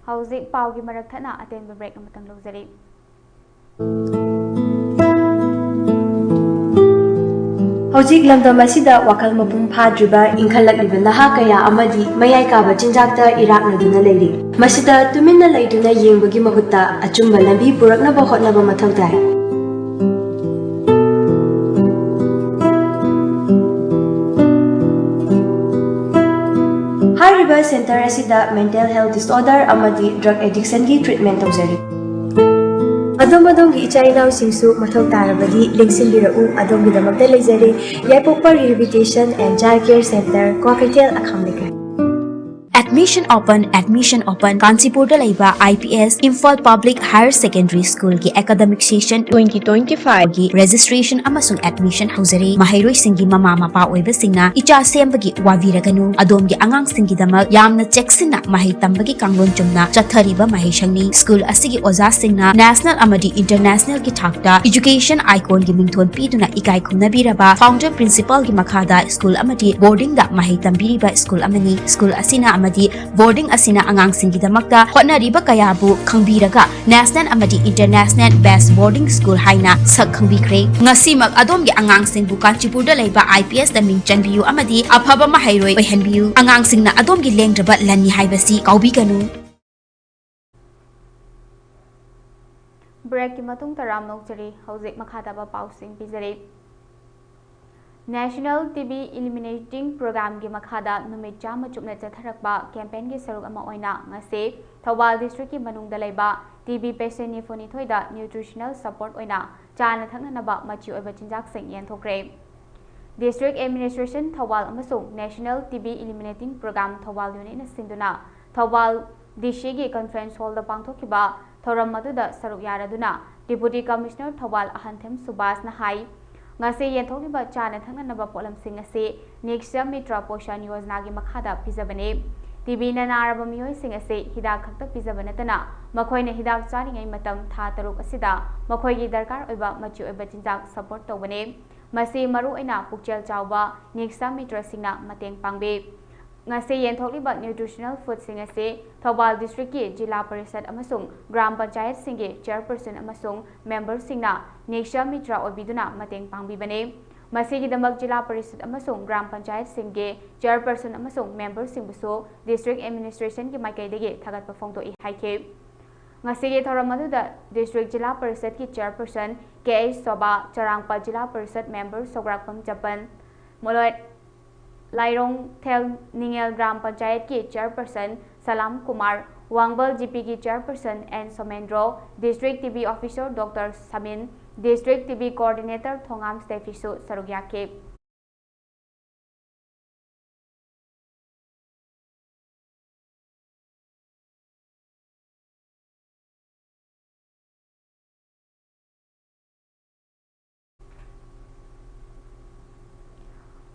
ꯍꯧꯖꯤꯛ ꯄꯥꯎꯒꯤ ꯃꯔꯛ ꯊꯠꯅ ꯑꯇꯦꯟꯕ break ꯑꯃꯇꯪ ꯂꯧꯖꯔꯤ꯫ ꯍꯧꯖꯤꯛ ꯂꯝꯗꯝ ꯑꯁꯤꯗ ꯋꯥꯈꯜ ꯃꯄꯨꯡ ꯐꯥꯗ꯭ꯔꯤꯕ ꯏꯟꯈꯠꯂꯛꯂꯤꯕ ꯅꯍꯥ ꯀꯌꯥ ꯑꯃꯗꯤ ꯃꯌꯥꯏ ꯀꯥꯕ ꯆꯤꯟꯖꯥꯛꯇ ꯏꯔꯥꯛꯅꯗꯨꯅ ꯂꯩꯔꯤ꯫ ꯃꯁꯤꯗ ꯇꯨꯃꯤꯟꯅ ꯂꯩꯗꯨꯅ ꯌꯦꯡꯕꯒꯤ ꯃꯍꯨꯠꯇ ꯑꯆꯨꯝꯕ ꯂꯝꯕꯤ ꯄꯨꯔꯛꯅꯕ ꯍꯣꯠꯅꯕ ꯃꯊꯧ ꯇꯥꯏ꯫ ꯍꯥꯏꯔꯤꯕ center ꯑꯁꯤꯗ mental health disorder ꯑꯃꯗꯤ drug addictionꯒꯤ treatment ꯇꯧꯖꯔꯤ꯫ ꯑꯗꯣꯝ ꯑꯗꯣꯝꯒꯤ ꯏꯆꯥ ꯏꯅꯥꯎꯁꯤꯡꯁꯨ ꯃꯊꯧ ꯇꯥꯔꯕꯗꯤ ꯂꯦꯡꯁꯤꯟꯕꯤꯔꯛꯎ, ꯑꯗꯣꯝꯒꯤꯗꯃꯛꯇ ꯂꯩꯖꯔꯤ ꯌꯥꯏꯄꯣꯛꯄ Rehabilitation and Child Care Center, Kwakeithel, ꯑꯈꯥꯝ ꯂꯩꯀꯥꯏ꯫ Admission open, admission open꯫ ꯀꯥꯟꯆꯤꯄꯨꯔꯗ ꯂꯩꯕ IPS Imphal Public Higher Secondary Schoolꯒꯤ academic session twenty twenty-fiveꯒꯤ registration ꯑꯃꯁꯨꯡ admission ꯍꯧꯖꯔꯦ꯫ ꯃꯍꯩꯔꯣꯏꯁꯤꯡꯒꯤ ꯃꯃꯥ ꯃꯄꯥ ꯑꯣꯏꯕꯁꯤꯡꯅ ꯏꯆꯥ ꯁꯦꯝꯕꯒꯤ ꯋꯥꯕꯤꯔꯒꯅꯨ꯫ ꯑꯗꯣꯝꯒꯤ ꯑꯉꯥꯡꯁꯤꯡꯒꯤꯗꯃꯛ ꯌꯥꯝꯅ ꯆꯦꯛꯁꯤꯟꯅ ꯃꯍꯩ ꯇꯝꯕꯒꯤ ꯀꯥꯡꯂꯣꯟ ꯆꯨꯝꯅ ꯆꯠꯊꯔꯤꯕ ꯃꯍꯩꯁꯪꯅꯤ꯫ School ꯑꯁꯤꯒꯤ ꯑꯣꯖꯥꯁꯤꯡꯅ national ꯑꯃꯗꯤ internationalꯒꯤ ꯊꯥꯛꯇ education iconꯒꯤ ꯃꯤꯡꯊꯣꯟ ꯄꯤꯗꯨꯅ ꯏꯀꯥꯏ ꯈꯨꯝꯅꯕꯤꯔꯕ founder principalꯒꯤ ꯃꯈꯥꯗ school ꯑꯃꯗꯤ boardingꯗ ꯃꯍꯩ ꯇꯝꯕꯤꯔꯤꯕ school ꯑꯃꯅꯤ꯫ School ꯑꯁꯤꯅ ꯑꯃꯗꯤ boarding ꯑꯁꯤꯅ ꯑꯉꯥꯡꯁꯤꯡꯒꯤꯗꯃꯛꯇ ꯍꯣꯠꯅꯔꯤꯕ ꯀꯌꯥꯕꯨ ꯈꯪꯕꯤꯔꯒ national ꯑꯃꯗꯤ international best boarding school ꯍꯥꯏꯅ ꯁꯛ ꯈꯪꯕꯤꯈ꯭ꯔꯦ꯫ ꯉꯁꯤꯃꯛ ꯑꯗꯣꯝꯒꯤ ꯑꯉꯥꯡꯁꯤꯡꯕꯨ ꯀꯥꯟꯆꯤꯄꯨꯔꯗ ꯂꯩꯕ IPSꯇ ꯃꯤꯡ ꯆꯟꯕꯤꯌꯨ ꯑꯃꯗꯤ ꯑꯐꯕ ꯃꯍꯩꯔꯣꯏ ꯑꯣꯏꯍꯟꯕꯤꯌꯨ꯫ ꯑꯉꯥꯡꯁꯤꯡꯅ ꯑꯗꯣꯝꯒꯤ ꯂꯦꯡꯗ꯭ꯔꯕ ꯂꯟꯅꯤ ꯍꯥꯏꯕꯁꯤ ꯀꯥꯎꯕꯤꯒꯅꯨ꯫ Breakꯀꯤ ꯃꯇꯨꯡ ꯇꯔꯥꯝꯅ ꯑꯣꯛꯆꯔꯤ꯫ ꯍꯧꯖꯤꯛ ꯃꯈꯥ ꯇꯥꯕ ꯄꯥꯎꯁꯤꯡ ꯄꯤꯖꯔꯤ꯫ National T B Eliminating Programꯒꯤ ꯃꯈꯥꯗ ꯅꯨꯃꯤꯠ ꯆꯥꯝꯃ ꯆꯨꯞꯅ ꯆꯠꯊꯔꯛꯄ campaignꯒꯤ ꯁꯔꯨꯛ ꯑꯃ ꯑꯣꯏꯅ ꯉꯁꯤ ꯊꯧꯕꯥꯜ districtꯀꯤ ꯃꯅꯨꯡꯗ ꯂꯩꯕ T B patient ꯅꯤꯐꯨ ꯅꯤꯊꯣꯏꯗ nutritional support ꯑꯣꯏꯅ ꯆꯥꯅ ꯊꯛꯅꯅꯕ ꯃꯆꯤ ꯑꯣꯏꯕ ꯆꯤꯟꯖꯥꯛꯁꯤꯡ ꯌꯦꯟꯊꯣꯛꯈ꯭ꯔꯦ꯫ District Administration ꯊꯧꯕꯥꯜ ꯑꯃꯁꯨꯡ National T B Eliminating Program Thoubal unitꯅ ꯁꯤꯟꯗꯨꯅ ꯊꯧꯕꯥꯜ DCꯒꯤ conference hallꯗ ꯄꯥꯡꯊꯣꯛꯈꯤꯕ ꯊꯧꯔꯝ ꯑꯗꯨꯗ ꯁꯔꯨꯛ ꯌꯥꯔꯗꯨꯅ Deputy Commissioner ꯊꯧꯕꯥꯜ ꯑꯍꯟꯊꯦꯝ ꯁꯨꯕꯥꯁꯅ ꯍꯥꯏ, ꯉꯁꯤ ꯌꯦꯟꯊꯣꯛꯂꯤꯕ ꯆꯥꯅ ꯊꯛꯅꯅꯕ ꯄꯣꯠꯂꯝꯁꯤꯡ ꯑꯁꯤ Niksha Mitra Poshan Yojanaꯒꯤ ꯃꯈꯥꯗ ꯄꯤꯖꯕꯅꯤ꯫ TBꯅ ꯅꯥꯔꯕ ꯃꯤꯑꯣꯏꯁꯤꯡ ꯑꯁꯤ ꯍꯤꯗꯥꯛ ꯈꯛꯇ ꯄꯤꯖꯕ ꯅꯠꯇꯅ ꯃꯈꯣꯏꯅ ꯍꯤꯗꯥꯛ ꯆꯥꯔꯤꯉꯩ ꯃꯇꯝ ꯊꯥ ꯇꯔꯨꯛ ꯑꯁꯤꯗ ꯃꯈꯣꯏꯒꯤ ꯗꯔꯀꯥꯔ ꯑꯣꯏꯕ ꯃꯆꯤ ꯑꯣꯏꯕ ꯆꯤꯟꯖꯥꯛ support ꯇꯧꯕꯅꯤ꯫ ꯃꯁꯤ ꯃꯔꯨꯑꯣꯏꯅ ꯄꯨꯛꯆꯦꯜ ꯆꯥꯎꯕ Niksha Mitraꯁꯤꯡꯅ ꯃꯇꯦꯡ ꯄꯥꯡꯕꯤ꯫ ꯉꯁꯤ ꯌꯦꯟꯊꯣꯛꯂꯤꯕ nutritional foodꯁꯤꯡ ꯑꯁꯤ ꯊꯧꯕꯥꯜ districtꯀꯤ ꯖꯤꯂꯥ ꯄꯔꯤꯁꯠ ꯑꯃꯁꯨꯡ ꯒ꯭ꯔꯥꯝ ꯄꯟꯆꯥꯌꯠꯁꯤꯡꯒꯤ chairperson ꯑꯃꯁꯨꯡ memberꯁꯤꯡꯅ Niksha Mitra ꯑꯣꯏꯕꯤꯗꯨꯅ ꯃꯇꯦꯡ ꯄꯥꯡꯕꯤꯕꯅꯤ꯫ ꯃꯁꯤꯒꯤꯗꯃꯛ ꯖꯤꯂꯥ ꯄꯔꯤꯁꯠ ꯑꯃꯁꯨꯡ ꯒ꯭ꯔꯥꯝ ꯄꯟꯆꯥꯌꯠꯁꯤꯡꯒꯤ chairperson ꯑꯃꯁꯨꯡ memberꯁꯤꯡꯕꯨꯁꯨ district administrationꯒꯤ ꯃꯥꯏꯀꯩꯗꯒꯤ ꯊꯥꯒꯠꯄ ꯐꯣꯡꯗꯣꯛꯏ ꯍꯥꯏꯈꯤ꯫ ꯉꯁꯤꯒꯤ ꯊꯧꯔꯝ ꯑꯗꯨꯗ district ꯖꯤꯂꯥ ꯄꯔꯤꯁꯠꯀꯤ chairperson K H Sobha, Charangpat zila parishad member Sograkpam Chapan, Moloi Laironthel Ningel gram ꯄꯟꯆꯥꯌꯠꯀꯤ chairperson ꯁꯂꯥꯝ ꯀꯨꯃꯥꯔ, ꯋꯥꯡꯕꯜ GPꯒꯤ chairperson N Somendro, district TB officer Doctor Samin, district TB coordinator Thongam Stephisu ꯁꯔꯨꯛ ꯌꯥꯈꯤ꯫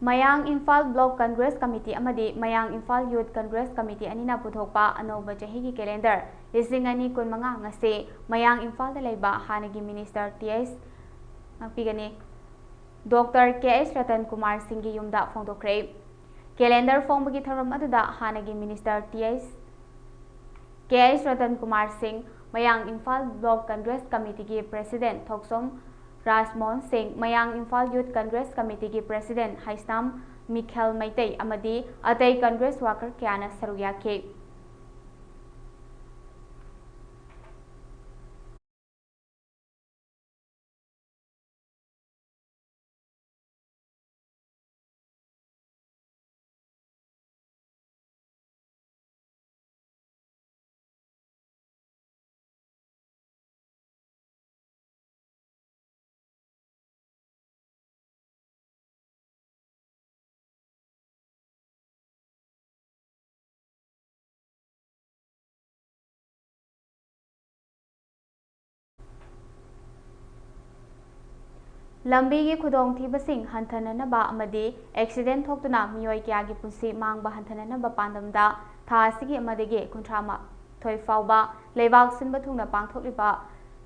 ꯃꯌꯥꯡ ꯏꯝꯐꯥꯜ Block Congress Committee ꯑꯃꯗꯤ ꯃꯌꯥꯡ ꯏꯝꯐꯥꯜ Youth Congress Committee ꯑꯅꯤꯅ ꯄꯨꯊꯣꯛꯄ ꯑꯅꯧꯕ ꯆꯍꯤꯒꯤ calendar ꯂꯤꯁꯤꯡ ꯑꯅꯤ ꯀꯨꯟꯃꯉꯥ ꯉꯁꯤ ꯃꯌꯥꯡ ꯏꯝꯐꯥꯜꯗ ꯂꯩꯕ ꯍꯥꯟꯅꯒꯤ minister T H ꯉꯥꯛꯄꯤꯒꯅꯤ꯫ Doctor K H Ratan Kumar ꯁꯤꯡꯒꯤ ꯌꯨꯝꯗ ꯐꯣꯡꯗꯣꯛꯈ꯭ꯔꯦ꯫ Calendar ꯐꯣꯡꯕꯒꯤ ꯊꯧꯔꯝ ꯑꯗꯨꯗ ꯍꯥꯟꯅꯒꯤ minister T H K H Ratan Kumar ꯁꯤꯡ, ꯃꯌꯥꯡ ꯏꯝꯐꯥꯜ Block Congress Committeeꯒꯤ president ꯊꯣꯛꯆꯣꯝ ꯔꯥꯖꯃꯣꯍꯟ ꯁꯤꯡ, ꯃꯌꯥꯡ Imphal Youth Congress Committeeꯒꯤ president Heisnam ꯃꯤꯈꯦꯜ Meitei ꯑꯃꯗꯤ ꯑꯇꯩ Congress worker ꯀꯌꯥꯅ ꯁꯔꯨꯛ ꯌꯥꯈꯤ꯫ ꯂꯝꯕꯤꯒꯤ ꯈꯨꯗꯣꯡꯊꯤꯕꯁꯤꯡ ꯍꯟꯊꯅꯅꯕ ꯑꯃꯗꯤ ꯑꯦꯛꯁꯤꯗꯦꯟ ꯊꯣꯛꯇꯨꯅ ꯃꯤꯑꯣꯏ ꯀꯌꯥꯒꯤ ꯄꯨꯟꯁꯤ ꯃꯥꯡꯕ ꯍꯟꯊꯅꯅꯕ ꯄꯥꯟꯗꯝꯗ ꯊꯥ ꯑꯁꯤꯒꯤ ꯑꯃꯗꯒꯤ ꯀꯨꯟꯊ꯭ꯔꯥ ꯃꯥꯊꯣꯏ ꯐꯥꯎꯕ ꯂꯩꯕꯥꯛ ꯁꯤꯟꯕ ꯊꯨꯡꯅ ꯄꯥꯡꯊꯣꯛꯂꯤꯕ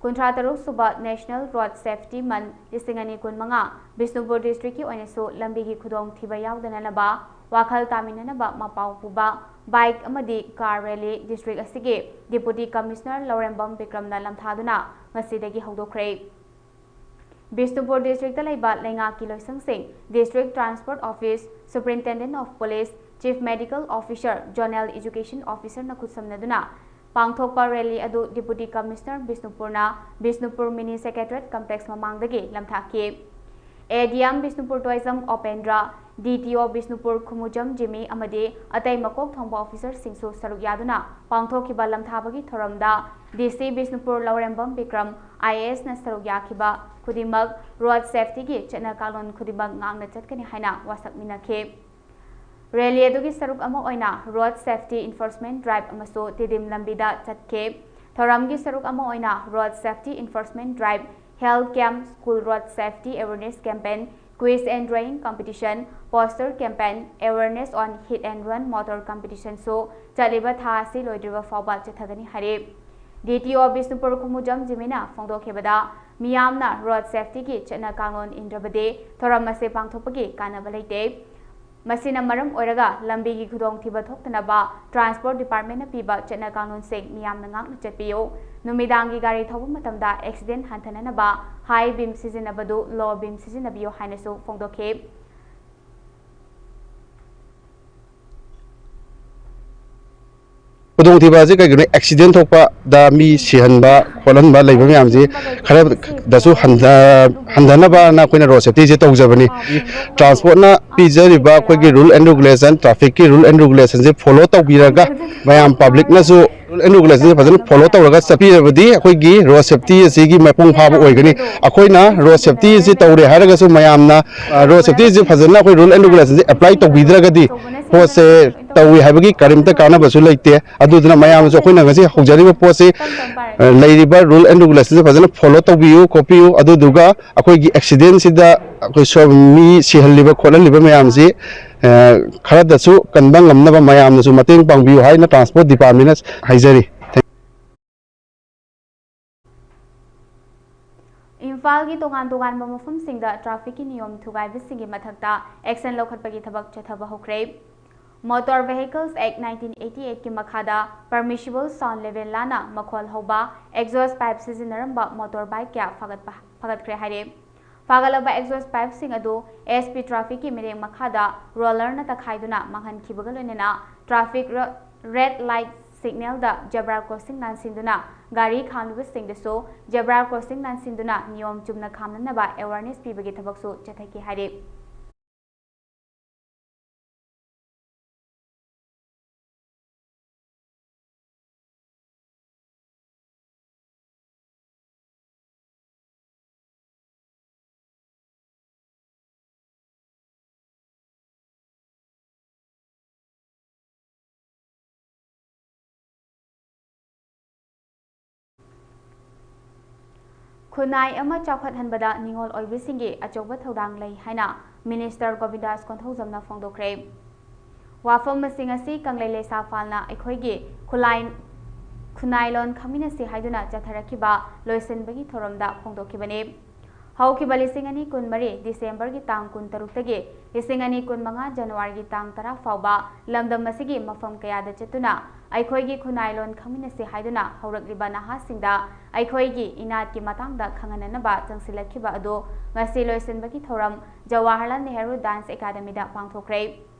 ꯀꯨꯟꯊ꯭ꯔꯥ ꯇꯔꯨꯛ ꯁꯨꯕ National Road Safety Month ꯂꯤꯁꯤꯡ ꯑꯅꯤ ꯀꯨꯟ ꯃꯉꯥ ꯕꯤꯁꯅꯨꯄꯨꯔ ꯗꯤꯁꯇ꯭ꯔꯤꯛꯀꯤ ꯑꯣꯏꯅꯁꯨ ꯂꯝꯕꯤꯒꯤ ꯈꯨꯗꯣꯡꯊꯤꯕ ꯌꯥꯎꯗꯅꯅꯕ ꯋꯥꯈꯜ ꯇꯥꯃꯤꯟꯅꯅꯕ ꯃꯄꯥꯎ ꯄꯨꯕ ꯕꯥꯏꯛ ꯑꯃꯗꯤ ꯀꯥꯔ ꯔꯦꯂꯤ ꯗꯤꯁꯇ꯭ꯔꯤꯛ ꯑꯁꯤꯒꯤ ꯗꯤꯄꯨꯇꯤ ꯀꯃꯤꯁꯅꯔ ꯂꯧꯔꯦꯝꯕꯝ ꯕꯤꯀ꯭ꯔꯝꯅ ꯂꯝꯊꯥꯗꯨꯅ ꯉꯁꯤꯗꯒꯤ ꯍꯧꯗꯣꯛꯈ꯭ꯔꯦ꯫ ꯕꯤꯁꯅꯨꯄꯨꯔ ꯗꯤꯁꯇ꯭ꯔꯤꯛꯇ ꯂꯩꯕ ꯂꯩꯉꯥꯛꯀꯤ ꯂꯣꯏꯁꯪꯁꯤꯡ, District Transport Office, Superintendent of Police, Chief Medical Officer, Zonal Education Officerꯅ ꯈꯨꯠꯁꯝꯅꯗꯨꯅ ꯄꯥꯡꯊꯣꯛꯄ ꯔꯦꯂꯤ ꯑꯗꯨ ꯗꯤꯄꯨꯇꯤ ꯀꯃꯤꯁꯅꯔ ꯕꯤꯁꯅꯨꯄꯨꯔꯅ ꯕꯤꯁꯅꯨꯄꯨꯔ ꯃꯤꯅꯤ ꯁꯦꯀ꯭ꯔꯦꯇꯔꯤꯌꯦꯠ ꯀꯝꯄ꯭ꯂꯦꯛꯁ ꯃꯃꯥꯡꯗꯒꯤ ꯂꯝꯊꯥꯈꯤ꯫ A D M Bishnupur Toijam Opendra, D T O Bishnupur ꯈꯨꯃꯨꯖꯝ ꯖꯤꯃꯤ ꯑꯃꯗꯤ ꯑꯇꯩ ꯃꯀꯣꯛ ꯊꯣꯡꯕ ꯑꯣꯐꯤꯁꯔꯁꯤꯡꯁꯨ ꯁꯔꯨꯛ ꯌꯥꯗꯨꯅ ꯄꯥꯡꯊꯣꯛꯈꯤꯕ ꯂꯝꯊꯥꯕꯒꯤ ꯊꯧꯔꯝꯗ ꯗꯤ ꯁꯤ ꯕꯤꯁꯅꯨꯄꯨꯔ ꯂꯧꯔꯦꯝꯕꯝ ꯕꯤꯀ꯭ꯔꯝ ꯑꯥꯏ ꯑꯦ ꯑꯦꯁꯅ ꯁꯔꯨꯛ ꯌꯥꯈꯤꯕ ꯈꯨꯗꯤꯡꯃꯛ ꯔꯣꯗ ꯁꯦꯐꯇꯤꯒꯤ ꯆꯠꯅ ꯀꯥꯡꯂꯣꯟ ꯈꯨꯗꯤꯡꯃꯛ ꯉꯥꯛꯅ ꯆꯠꯀꯅꯤ ꯍꯥꯏꯅ ꯋꯥꯁꯛꯃꯤꯟꯅꯈꯤ꯫ ꯔꯦꯂꯤ ꯑꯗꯨꯒꯤ ꯁꯔꯨꯛ ꯑꯃ ꯑꯣꯏꯅ ꯔꯣꯗ ꯁꯦꯐꯇꯤ ꯏꯟꯐꯣꯔꯁꯃꯦꯟ ꯗ꯭ꯔꯥꯏꯚ ꯑꯃꯁꯨ ꯇꯤꯗꯤꯝ ꯂꯝꯕꯤꯗ ꯆꯠꯈꯤ꯫ ꯊꯧꯔꯝꯒꯤ ꯁꯔꯨꯛ ꯑꯃ ꯑꯣꯏꯅ road safety enforcement drive, health camp, school road safety awareness campaign, quiz and drawing competition, poster campaign, awareness on hit and run motor competitionꯁꯨ ꯆꯠꯂꯤꯕ ꯊꯥ ꯑꯁꯤ ꯂꯣꯏꯗ꯭ꯔꯤꯕ ꯐꯥꯎꯕ ꯆꯠꯊꯒꯅꯤ ꯍꯥꯏꯔꯤ꯫ ꯗꯤ ꯇꯤ ꯑꯣ ꯕꯤꯁꯅꯨꯄꯨꯔ ꯈꯨꯃꯨꯖꯝ ꯖꯤꯃꯤꯅ ꯐꯣꯡꯗꯣꯛꯈꯤꯕꯗ, ꯃꯤꯌꯥꯝꯅ ꯔꯣꯗ ꯁꯦꯐꯇꯤꯒꯤ ꯆꯠꯅ ꯀꯥꯡꯂꯣꯟ ꯏꯟꯗ꯭ꯔꯕꯗꯤ ꯊꯧꯔꯝ ꯑꯁꯤ ꯄꯥꯡꯊꯣꯛꯄꯒꯤ ꯀꯥꯟꯅꯕ ꯂꯩꯇꯦ꯫ ꯃꯁꯤꯅ ꯃꯔꯝ ꯑꯣꯏꯔꯒ ꯂꯝꯕꯤꯒꯤ ꯈꯨꯗꯣꯡꯊꯤꯕ ꯊꯣꯛꯇꯅꯕ ꯇ꯭ꯔꯥꯟꯁꯄꯣꯔꯠ ꯗꯤꯄꯥꯔꯠꯃꯦꯟꯅ ꯄꯤꯕ ꯆꯠꯅ ꯀꯥꯡꯂꯣꯟꯁꯤꯡ ꯃꯤꯌꯥꯝꯅ ꯉꯥꯛꯅ ꯆꯠꯄꯤꯌꯨ꯫ ꯅꯨꯃꯤꯗꯥꯡꯒꯤ ꯒꯥꯔꯤ ꯊꯧꯕ ꯃꯇꯝꯗ ꯑꯦꯛꯁꯤꯗꯦꯟ ꯍꯟꯊꯅꯅꯕ ꯍꯥꯏ ꯕꯤꯝ ꯁꯤꯖꯤꯟꯅꯕꯗꯨ ꯂꯣ ꯕꯤꯝ ꯁꯤꯖꯤꯟꯅꯕꯤꯌꯨ ꯍꯥꯏꯅꯁꯨ ꯐꯣꯡꯗꯣꯛꯈꯤ꯫ ꯈꯨꯗꯣꯡꯊꯤꯕ ꯑꯁꯤ ꯀꯩꯒꯤꯅꯣ? ꯑꯦꯛꯁꯤꯗꯦꯟ ꯊꯣꯛꯄꯗ ꯃꯤ ꯁꯤꯍꯟꯕ ꯈꯣꯠꯍꯟꯕ ꯂꯩꯕ ꯃꯌꯥꯝꯁꯤ ꯈꯔꯗꯁꯨ ꯍꯟꯊ-, ꯍꯟꯊꯅꯕꯅ ꯑꯩꯈꯣꯏꯅ ꯔꯣꯗ ꯁꯦꯐꯇꯤꯁꯦ ꯇꯧꯖꯕꯅꯤ꯫ ꯇ꯭ꯔꯥꯟꯁꯄꯣꯔꯠꯅ ꯄꯤꯖꯔꯤꯕ ꯑꯩꯈꯣꯏꯒꯤ rule and regulation, trafficꯀꯤ rule and regulationꯁꯦ follow ꯇꯧꯕꯤꯔꯒ, ꯃꯌꯥꯝ publicꯅꯁꯨ rule and regulationꯁꯦ ꯐꯖꯅ follow ꯇꯧꯔꯒ ꯆꯠꯄꯤꯔꯕꯗꯤ ꯑꯩꯈꯣꯏꯒꯤ ꯔꯣꯗ ꯁꯦꯐꯇꯤ ꯑꯁꯤꯒꯤ ꯃꯄꯨꯡ ꯐꯥꯕ ꯑꯣꯏꯒꯅꯤ꯫ ꯑꯩꯈꯣꯏꯅ ꯔꯣꯗ ꯁꯦꯐꯇꯤ ꯑꯁꯤ ꯇꯧꯔꯦ ꯍꯥꯏꯔꯒꯁꯨ ꯃꯌꯥꯝꯅ, ꯑ, ꯔꯣꯗ ꯁꯦꯐꯇꯤ ꯑꯁꯤ ꯐꯖꯅ ꯑꯩꯈꯣꯏ rule and regulationꯁꯦ apply ꯇꯧꯕꯤꯗ꯭ꯔꯒꯗꯤ ꯄꯣꯠꯁꯦ ꯇꯧꯏ ꯍꯥꯏꯕꯒꯤ ꯀꯔꯤꯝꯇ ꯀꯥꯟꯅꯕꯁꯨ ꯂꯩꯇꯦ꯫ ꯑꯗꯨꯗꯨꯅ ꯃꯌꯥꯝꯅꯁꯨ ꯑꯩꯈꯣꯏꯅ ꯉꯁꯤ ꯍꯧꯖꯔꯤꯕ ꯄꯣꯠꯁꯤ, ꯑ, ꯂꯩꯔꯤꯕ ꯔꯨꯜ ꯑꯦꯟ ꯔꯤꯒꯨꯂꯦꯁꯟꯁꯦ ꯐꯖꯅ ꯐꯣꯂꯣ ꯇꯧꯕꯤꯌꯨ, ꯈꯣꯠꯄꯤꯌꯨ꯫ ꯑꯗꯨꯗꯨꯒ ꯑꯩꯈꯣꯏꯒꯤ ꯑꯦꯛꯁꯤꯗꯦꯟꯁꯤꯗ ꯑꯩꯈꯣꯏ ꯁꯣ-, ꯃꯤ ꯁꯤꯍꯜꯂꯤꯕ ꯈꯣꯠꯍꯜꯂꯤꯕ ꯃꯌꯥꯝꯁꯤ, ꯑ, ꯈꯔꯗꯁꯨ ꯀꯟꯕ ꯉꯝꯅꯕ ꯃꯌꯥꯝꯅꯁꯨ ꯃꯇꯦꯡ ꯄꯥꯡꯕꯤꯌꯨ ꯍꯥꯏꯅ ꯇ꯭ꯔꯥꯟꯁꯄꯣꯔꯠ ꯗꯤꯄꯥꯔꯠꯃꯦꯟꯅ ꯍꯥꯏꯖꯔꯤ꯫ ꯏꯝꯐꯥꯜꯒꯤ ꯇꯣꯉꯥꯟ ꯇꯣꯉꯥꯟꯕ ꯃꯐꯝꯁꯤꯡꯗ ꯇ꯭ꯔꯥꯐꯤꯛꯀꯤ ꯅꯤꯌꯣꯝ ꯊꯨꯒꯥꯏꯕꯁꯤꯡꯒꯤ ꯃꯊꯛꯇ ꯑꯦꯛꯁꯟ ꯂꯧꯈꯠꯄꯒꯤ ꯊꯕꯛ ꯆꯠꯊꯕ ꯍꯧꯈ꯭ꯔꯦ꯫ Motor Vehicles Act nineteen eighty eight ꯀꯤ ꯃꯈꯥꯗ permissible sound level ꯂꯥꯟꯅ ꯃꯈꯣꯜ ꯍꯧꯕ, exhaust pipe ꯁꯤꯖꯤꯟꯅꯔꯝꯕ motor bike ꯀꯌꯥ ꯐꯥꯒꯠꯄ, ꯐꯥꯒꯠꯈ꯭ꯔꯦ ꯍꯥꯏꯔꯦ꯫ ꯐꯥꯒꯠꯂꯕ exhaust pipe ꯁꯤꯡ ꯑꯗꯨ S P traffic ꯀꯤ ꯃꯤꯠꯌꯦꯡ ꯃꯈꯥꯗ roller ꯅ ꯇꯛꯈꯥꯏꯗꯨꯅ ꯃꯥꯡꯍꯟꯈꯤꯕꯒ ꯂꯣꯏꯅꯅ traffic ꯔ-, red light signal ꯗ zebra crossing ꯂꯥꯟꯁꯤꯟꯗꯨꯅ ꯒꯥꯔꯤ ꯈꯥꯝꯂꯤꯕꯁꯤꯡꯗꯁꯨ zebra crossing ꯂꯥꯟꯁꯤꯟꯗꯨꯅ ꯅꯤꯌꯣꯝ ꯆꯨꯝꯅ ꯈꯥꯝꯅꯅꯕ awareness ꯄꯤꯕꯒꯤ ꯊꯕꯛꯁꯨ ꯆꯠꯊꯈꯤ ꯍꯥꯏꯔꯤ꯫ ꯈꯨꯟꯅꯥꯏ ꯑꯃ ꯆꯥꯎꯈꯠꯍꯟꯕꯗ ꯅꯤꯉꯣꯜ ꯑꯣꯏꯕꯁꯤꯡꯒꯤ ꯑꯆꯧꯕ ꯊꯧꯗꯥꯡ ꯂꯩ ꯍꯥꯏꯅ Minister ꯒꯣꯕꯤꯟꯗꯥꯁ ꯀꯣꯟꯊꯧꯖꯝꯅ ꯐꯣꯡꯗꯣꯛꯈ꯭ꯔꯦ꯫ ꯋꯥꯐꯝ ꯑꯁꯤꯡ ꯑꯁꯤ ꯀꯪꯂꯩ ꯂꯩꯁꯥ ꯐꯥꯜꯅ ꯑꯩꯈꯣꯏꯒꯤ ꯈꯨꯂꯥꯏ-, ꯈꯨꯟꯅꯥꯏꯂꯣꯟ ꯈꯪꯃꯤꯟꯅꯁꯤ ꯍꯥꯏꯗꯨꯅ ꯆꯠꯊꯔꯛꯈꯤꯕ ꯂꯣꯏꯁꯤꯟꯕꯒꯤ ꯊꯧꯔꯝꯗ ꯐꯣꯡꯗꯣꯛꯈꯤꯕꯅꯤ꯫ ꯍꯧꯈꯤꯕ ꯂꯤꯁꯤꯡ ꯑꯅꯤ ꯀꯨꯟꯃꯔꯤ December ꯒꯤ ꯇꯥꯡ ꯀꯨꯟꯇꯔꯨꯛꯇꯒꯤ ꯂꯤꯁꯤꯡ ꯑꯅꯤ ꯀꯨꯟꯃꯉꯥ January ꯒꯤ ꯇꯥꯡ ꯇꯔꯥ ꯐꯥꯎꯕ ꯂꯝꯗꯝ ꯑꯁꯤꯒꯤ ꯃꯐꯝ ꯀꯌꯥꯗ ꯆꯠꯇꯨꯅ ꯑꯩꯈꯣꯏꯒꯤ ꯈꯨꯟꯅꯥꯏꯂꯣꯟ ꯈꯪꯃꯤꯟꯅꯁꯤ ꯍꯥꯏꯗꯨꯅ ꯍꯧꯔꯛꯂꯤꯕ ꯅꯍꯥꯁꯤꯡꯗ ꯑꯩꯈꯣꯏꯒꯤ ꯏꯅꯥꯠꯀꯤ ꯃꯇꯥꯡꯗ ꯈꯪꯍꯟꯅꯅꯕ ꯆꯪꯁꯤꯜꯂꯛꯈꯤꯕ ꯑꯗꯨ ꯉꯁꯤ ꯂꯣꯏꯁꯤꯟꯕꯒꯤ ꯊꯧꯔꯝ ꯖꯋꯥꯍꯔꯂꯥꯜ ꯅꯦꯍꯔꯨ Dance Academy ꯗ ꯄꯥꯡꯊꯣꯛꯈ꯭ꯔꯦ꯫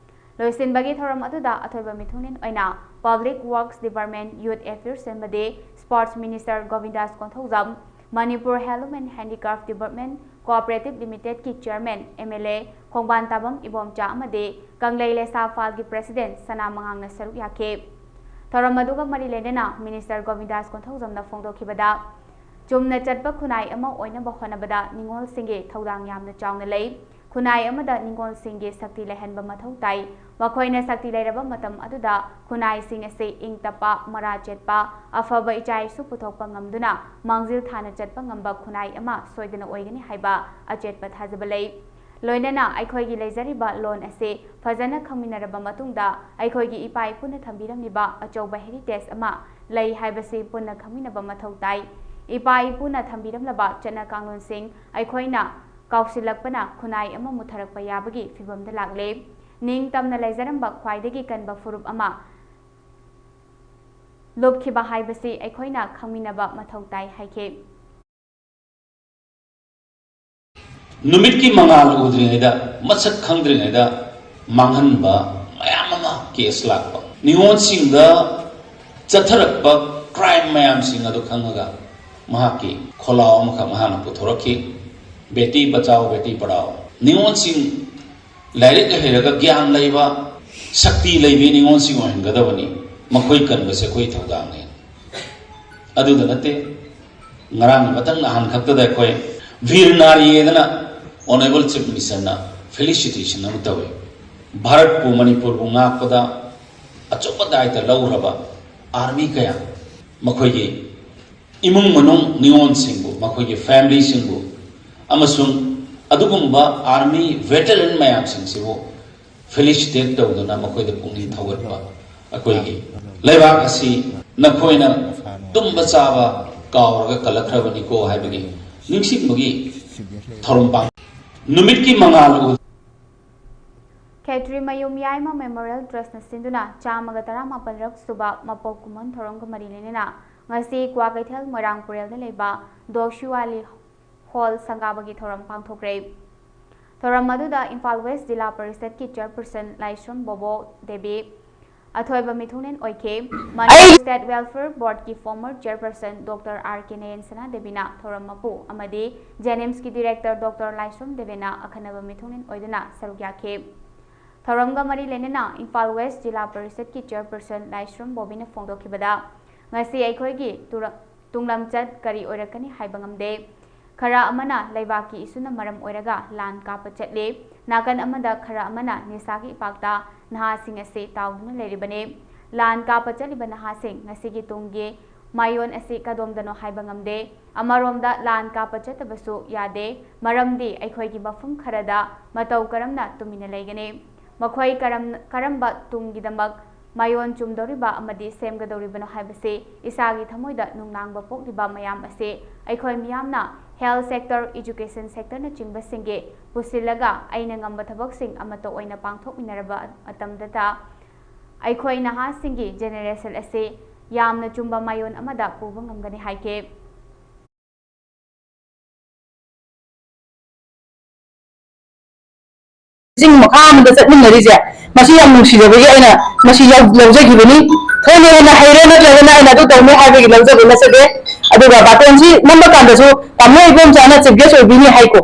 ꯂꯣꯏꯁꯤꯟꯕꯒꯤ ꯊꯧꯔꯝ ꯑꯗꯨꯗ ꯑꯊꯣꯏꯕ ꯃꯤꯊꯨꯡꯂꯦꯟ ꯑꯣꯏꯅ Public Works Department, Youth Affairs ꯑꯃꯗꯤ Sports Minister ꯒꯣꯕꯤꯟꯗꯥꯁ Konthoujam, Manipur Handloom and Handicraft Development Cooperative Limited ꯀꯤ Chairman, M L A ꯈꯣꯡꯕꯥꯟ ꯇꯥꯕꯝ Ibomcha ꯑꯃꯗꯤ ꯀꯪꯂꯩ ꯂꯩꯁꯥ ꯐꯥꯜꯒꯤ President ꯁꯅꯥ ꯃꯉꯥꯡꯅ ꯁꯔꯨꯛ ꯌꯥꯈꯤ꯫ ꯊꯧꯔꯝ ꯑꯗꯨꯒ ꯃꯔꯤ ꯂꯩꯅꯅ Minister ꯒꯣꯕꯤꯟꯗꯥꯁ ꯀꯣꯟꯊꯧꯖꯝꯅ ꯐꯣꯡꯗꯣꯛꯈꯤꯕꯗ, ꯆꯨꯝꯅ ꯆꯠꯄ ꯈꯨꯟꯅꯥꯏ ꯑꯃ ꯑꯣꯏꯅꯕ ꯍꯣꯠꯅꯕꯗ ꯅꯤꯉꯣꯜꯁꯤꯡꯒꯤ ꯊꯧꯗꯥꯡ ꯌꯥꯝꯅ ꯆꯥꯎꯅ ꯂꯩ꯫ ꯈꯨꯟꯅꯥꯏ ꯑꯃꯗ ꯅꯤꯉꯣꯜꯁꯤꯡꯒꯤ ꯁꯛꯇꯤ ꯂꯩꯍꯟꯕ ꯃꯊꯧ ꯇꯥꯏ꯫ ꯃꯈꯣꯏꯅ ꯁꯛꯇꯤ ꯂꯩꯔꯕ ꯃꯇꯝ ꯑꯗꯨꯗ ꯈꯨꯟꯅꯥꯏꯁꯤꯡ ꯑꯁꯤ ꯏꯪ ꯇꯞꯄ, ꯃꯔꯥ ꯆꯦꯠꯄ, ꯑꯐꯕ ꯏꯆꯥ ꯏꯁꯨ ꯄꯨꯊꯣꯛꯄ ꯉꯝꯗꯨꯅ ꯃꯥꯡꯖꯤꯜ ꯊꯥꯅ ꯆꯠꯄ ꯉꯝꯕ ꯈꯨꯟꯅꯥꯏ ꯑꯃ ꯁꯣꯏꯗꯅ ꯑꯣꯏꯒꯅꯤ ꯍꯥꯏꯕ ꯑꯆꯦꯠꯄ ꯊꯥꯖꯕ ꯂꯩ꯫ ꯂꯣꯏꯅꯅ ꯑꯩꯈꯣꯏꯒꯤ ꯂꯩꯖꯔꯤꯕ ꯂꯣꯟ ꯑꯁꯤ ꯐꯖꯅ ꯈꯪꯃꯤꯟꯅꯔꯕ ꯃꯇꯨꯡꯗ ꯑꯩꯈꯣꯏꯒꯤ ꯏꯄꯥ ꯏꯄꯨꯅ ꯊꯝꯕꯤꯔꯝꯂꯤꯕ ꯑꯆꯧꯕ heritage ꯑꯃ ꯂꯩ ꯍꯥꯏꯕꯁꯤ ꯄꯨꯟꯅ ꯈꯪꯃꯤꯟꯅꯕ ꯃꯊꯧ ꯇꯥꯏ꯫ ꯏꯄꯥ ꯏꯄꯨꯅ ꯊꯝꯕꯤꯔꯝꯂꯕ ꯆꯠꯅ ꯀꯥꯡꯂꯣꯟꯁꯤꯡ ꯑꯩꯈꯣꯏꯅ ꯀꯥꯎꯁꯤꯜꯂꯛꯄꯅ ꯈꯨꯟꯅꯥꯏ ꯑꯃ ꯃꯨꯠꯊꯔꯛꯄ ꯌꯥꯕꯒꯤ ꯐꯤꯚꯝꯗ ꯂꯥꯛꯂꯦ꯫ ꯅꯤꯡꯇꯝꯅ ꯂꯩꯖꯔꯝꯕ ꯈ꯭ꯋꯥꯏꯗꯒꯤ ꯀꯟꯕ ꯐꯨꯔꯨꯞ ꯑꯃ ꯂꯨꯞꯈꯤꯕ ꯍꯥꯏꯕꯁꯤ ꯑꯩꯈꯣꯏꯅ ꯈꯪꯃꯤꯟꯅꯕ ꯃꯊꯧ ꯇꯥꯏ ꯍꯥꯏꯈꯤ꯫ ꯅꯨꯃꯤꯠꯀꯤ ꯃꯉꯥꯜ ꯎꯗ꯭ꯔꯤꯉꯩꯗ, ꯃꯁꯛ ꯈꯪꯗ꯭ꯔꯤꯉꯩꯗ ꯃꯥꯡꯍꯟꯕ ꯃꯌꯥꯝ ꯑꯃ ꯀꯦꯁ ꯂꯥꯛꯄ, ꯅꯤꯉꯣꯜꯁꯤꯡꯗ ꯆꯠꯊꯔꯛꯄ ꯀ꯭ꯔꯥꯏꯝ ꯃꯌꯥꯝꯁꯤꯡ ꯑꯗꯨ ꯈꯪꯉꯒ ꯃꯍꯥꯛꯀꯤ ꯈꯣꯜꯂꯥꯎ ꯑꯃꯈꯛ ꯃꯍꯥꯛꯅ ꯄꯨꯊꯣꯔꯛꯈꯤ, ꯕꯦꯇꯤ ꯕꯆꯥꯎ ꯕꯦꯇꯤ ꯄꯔꯥꯎ꯫ ꯅꯤꯉꯣꯜꯁꯤꯡ ꯂꯥꯏꯔꯤꯛ ꯍꯩꯔꯒ ꯒ꯭ꯌꯥꯟ ꯂꯩꯕ, ꯁꯛꯇꯤ ꯂꯩꯕꯤ ꯅꯤꯉꯣꯜꯁꯤꯡ ꯑꯣꯏꯍꯟꯒꯗꯕꯅꯤ꯫ ꯃꯈꯣꯏ ꯀꯟꯕꯁꯦ ꯑꯩꯈꯣꯏ ꯊꯧꯗꯥꯡꯅꯤ꯫ ꯑꯗꯨꯗ ꯅꯠꯇꯦ, ꯉꯔꯥꯡꯒꯤ ꯃꯊꯪ ꯅꯍꯥꯟ ꯈꯛꯇꯗ ꯑꯩꯈꯣꯏ ꯚꯤꯔ ꯅꯥꯔꯤ ꯍꯥꯏꯗꯅ Honourable Chief Minister ꯅ felicitation ꯑꯃ ꯇꯧꯏ꯫ ꯚꯥꯔꯠꯄꯨ, ꯃꯅꯤꯄꯨꯔꯕꯨ ꯉꯥꯛꯄꯗ ꯑꯆꯧꯕ ꯗꯥꯏꯇ ꯂꯧꯈ꯭ꯔꯕ ꯑꯥꯔꯃꯤ ꯀꯌꯥ, ꯃꯈꯣꯏꯒꯤ ꯏꯃꯨꯡ ꯃꯅꯨꯡ ꯅꯤꯉꯣꯜꯁꯤꯡꯕꯨ, ꯃꯈꯣꯏꯒꯤ ꯐꯦꯃꯤꯂꯤꯁꯤꯡꯕꯨ ꯑꯃꯁꯨꯡ ꯑꯗꯨꯒꯨꯝꯕ ꯑꯥꯔꯃꯤ ꯚꯦꯇꯔꯟ ꯃꯌꯥꯝꯁꯤꯡꯁꯤꯕꯨ felicitate ꯇꯧꯗꯨꯅ ꯃꯈꯣꯏꯗ ꯄꯨꯛꯅꯤꯡ ꯊꯧꯒꯠꯄ꯫ ꯑꯩꯈꯣꯏꯒꯤ ꯂꯩꯕꯥꯛ ꯑꯁꯤ ꯅꯈꯣꯏꯅ ꯇꯨꯝꯕ ꯆꯥꯕ ꯀꯥꯎꯔꯒ ꯀꯜꯂꯛꯈ꯭ꯔꯕꯅꯤꯀꯣ ꯍꯥꯏꯕꯒꯤ ꯅꯤꯡꯁꯤꯡꯕꯒꯤ ꯊꯧꯔꯝ ꯄꯥꯡ-, ꯅꯨꯃꯤꯠꯀꯤ ꯃꯉꯥꯜ ꯎ-, ꯈꯦꯇ꯭ꯔꯤꯃꯌꯨꯝ ꯌꯥꯏꯃ Memorial Trust ꯅ ꯁꯤꯟꯗꯨꯅ ꯆꯥꯝꯃꯒ ꯇꯔꯥꯃꯥꯄꯜ ꯔꯛ ꯁꯨꯕ ꯃꯄꯣꯛ ꯀꯨꯝꯑꯣꯟ ꯊꯧꯔꯝꯒ ꯃꯔꯤ ꯂꯩꯅꯅ ꯉꯁꯤ ꯀ꯭ꯋꯥꯀꯩꯊꯦꯜ ꯃꯣꯏꯔꯥꯡ ꯄꯨꯔꯦꯜꯗ ꯂꯩꯕ ꯗꯣꯁꯤꯋꯥꯂꯤ ꯍꯣꯜ ꯁꯪꯒꯥꯕꯒꯤ ꯊꯧꯔꯝ ꯄꯥꯡꯊꯣꯛꯈ꯭ꯔꯦ꯫ ꯊꯧꯔꯝ ꯑꯗꯨꯗ ꯏꯝꯐꯥꯜ ꯋꯦꯁ ꯖꯤꯂꯥ ꯄꯔꯤꯁꯗꯀꯤ ꯆꯤꯌꯔꯄꯔꯁꯟ ꯂꯥꯏꯁ꯭ꯔꯝ ꯕꯣꯕꯣ ꯗꯦꯕꯤ ꯑꯊꯣꯏꯕ ꯃꯤꯊꯨꯡꯂꯦꯟ ꯑꯣꯏꯈꯤ꯫ ꯃꯅꯤꯄꯨꯔ ꯁ꯭ꯇꯦꯠ ꯋꯦꯜꯐꯤꯌꯔ ꯕꯣꯔꯗꯀꯤ former chairperson doctor R K Nayan Sana ꯗꯦꯕꯤꯅ ꯊꯧꯔꯝ ꯃꯄꯨ ꯑꯃꯗꯤ ꯖꯦꯅꯤꯝꯁꯀꯤ ꯗꯤꯔꯦꯛꯇꯔ ꯗꯣꯛꯇꯔ ꯂꯥꯏꯁ꯭ꯔꯝ ꯗꯦꯕꯤꯅ ꯑꯈꯟꯅꯕ ꯃꯤꯊꯨꯡꯂꯦꯟ ꯑꯣꯏꯗꯨꯅ ꯁꯔꯨꯛ ꯌꯥꯈꯤ꯫ ꯊꯧꯔꯝꯒ ꯃꯔꯤ ꯂꯩꯅꯅ ꯏꯝꯐꯥꯜ ꯋꯦꯁ ꯖꯤꯂꯥ ꯄꯔꯤꯁꯗꯀꯤ ꯆꯤꯌꯔꯄꯔꯁꯟ ꯂꯥꯏꯁ꯭ꯔꯝ ꯕꯣꯕꯤꯅ ꯐꯣꯡꯗꯣꯛꯈꯤꯕꯗ, ꯉꯁꯤ ꯑꯩꯈꯣꯏꯒꯤ ꯇꯨꯔ-, ꯇꯨꯡꯂꯝꯆꯠ ꯀꯔꯤ ꯑꯣꯏꯔꯛꯀꯅꯤ ꯍꯥꯏꯕ ꯉꯝꯗꯦ꯫ ꯈꯔ ꯑꯃꯅ ꯂꯩꯕꯥꯛꯀꯤ ꯏꯁꯨꯅ ꯃꯔꯝ ꯑꯣꯏꯔꯒ ꯂꯥꯟ ꯀꯥꯞꯄ ꯆꯠꯂꯤ꯫ ꯅꯥꯀꯟ ꯑꯃꯗ ꯈꯔ ꯑꯃꯅ ꯅꯤꯁꯥꯒꯤ ꯏꯄꯥꯛꯇ ꯅꯍꯥꯁꯤꯡ ꯑꯁꯤ ꯇꯥꯎꯗꯨꯅ ꯂꯩꯔꯤꯕꯅꯤ꯫ ꯂꯥꯟ ꯀꯥꯞꯄ ꯆꯠꯂꯤꯕ ꯅꯍꯥꯁꯤꯡ ꯉꯁꯤꯒꯤ ꯇꯨꯡꯒꯤ ꯃꯥꯏꯑꯣꯟ ꯑꯁꯤ ꯀꯗꯣꯝꯗꯅꯣ ꯍꯥꯏꯕ ꯉꯝꯗꯦ꯫ ꯑꯃꯔꯣꯝꯗ ꯂꯥꯟ ꯀꯥꯞꯄ ꯆꯠꯇꯕꯁꯨ ꯌꯥꯗꯦ, ꯃꯔꯝꯗꯤ ꯑꯩꯈꯣꯏꯒꯤ ꯃꯐꯝ ꯈꯔꯗ ꯃꯇꯧ ꯀꯔꯝꯅ ꯇꯨꯃꯤꯟꯅ ꯂꯩꯒꯅꯤ? ꯃꯈꯣꯏ ꯀꯔꯝ-, ꯀꯔꯝꯕ ꯇꯨꯡꯒꯤꯗꯃꯛ ꯃꯥꯏꯑꯣꯟ ꯆꯨꯝꯗꯧꯔꯤꯕ ꯑꯃꯗꯤ ꯁꯦꯝꯒꯗꯧꯔꯤꯕꯅꯣ ꯍꯥꯏꯕꯁꯤ ꯏꯁꯥꯒꯤ ꯊꯃꯣꯏꯗ ꯅꯨꯡꯅꯥꯡꯕ ꯄꯣꯛꯂꯤꯕ ꯃꯌꯥꯝ ꯑꯁꯤ ꯑꯩꯈꯣꯏ ꯃꯤꯌꯥꯝꯅ health sector, education sectorꯅꯆꯤꯡꯕꯁꯤꯡꯒꯤ ꯄꯨꯁꯤꯜꯂꯒ ꯑꯩꯅ ꯉꯝꯕ ꯊꯕꯛꯁꯤꯡ ꯑꯃꯠꯇ ꯑꯣꯏꯅ ꯄꯥꯡꯊꯣꯛꯃꯤꯟꯅꯔꯕ ꯃꯇꯝꯗꯇ ꯑꯩꯈꯣꯏ ꯅꯍꯥꯁꯤꯡꯒꯤ generation ꯑꯁꯤ ꯌꯥꯝꯅ ꯆꯨꯝꯕ ꯃꯥꯏꯑꯣꯟ ꯑꯃꯗ ꯄꯨꯕ ꯉꯝꯒꯅꯤ ꯍꯥꯏꯈꯤ꯫ ꯆꯤꯡ ꯃꯈꯥ ꯑꯃꯗ ꯆꯠꯃꯤꯟꯅꯔꯤꯁꯦ, ꯃꯁꯤ ꯌꯥꯝ ꯅꯨꯡꯁꯤꯖꯕꯒꯤ ꯑꯩꯅ ꯃꯁꯤ ꯌꯧ-, ꯂꯧꯖꯈꯤꯕꯅꯤ꯫ ꯊꯣꯏꯅ ꯍꯦꯟꯅ ꯍꯩꯔꯦ ꯅꯠꯇ꯭ꯔꯒꯅ ꯑꯩꯅ ꯑꯗꯨ ꯇꯧꯅꯤ ꯍꯥꯏꯕꯒꯤ ꯂꯧꯖꯕ ꯅꯠꯆꯗꯦ꯫ ꯑꯗꯨꯒ ꯕꯥꯇꯣꯟꯁꯤ ꯅꯝꯕ ꯀꯥꯟꯗꯁꯨ ꯇꯥꯃꯣ ꯏꯕꯣꯝꯆꯥꯅ chief guest ꯑꯣꯏꯕꯤꯅꯤ ꯍꯥꯏꯀꯣ꯫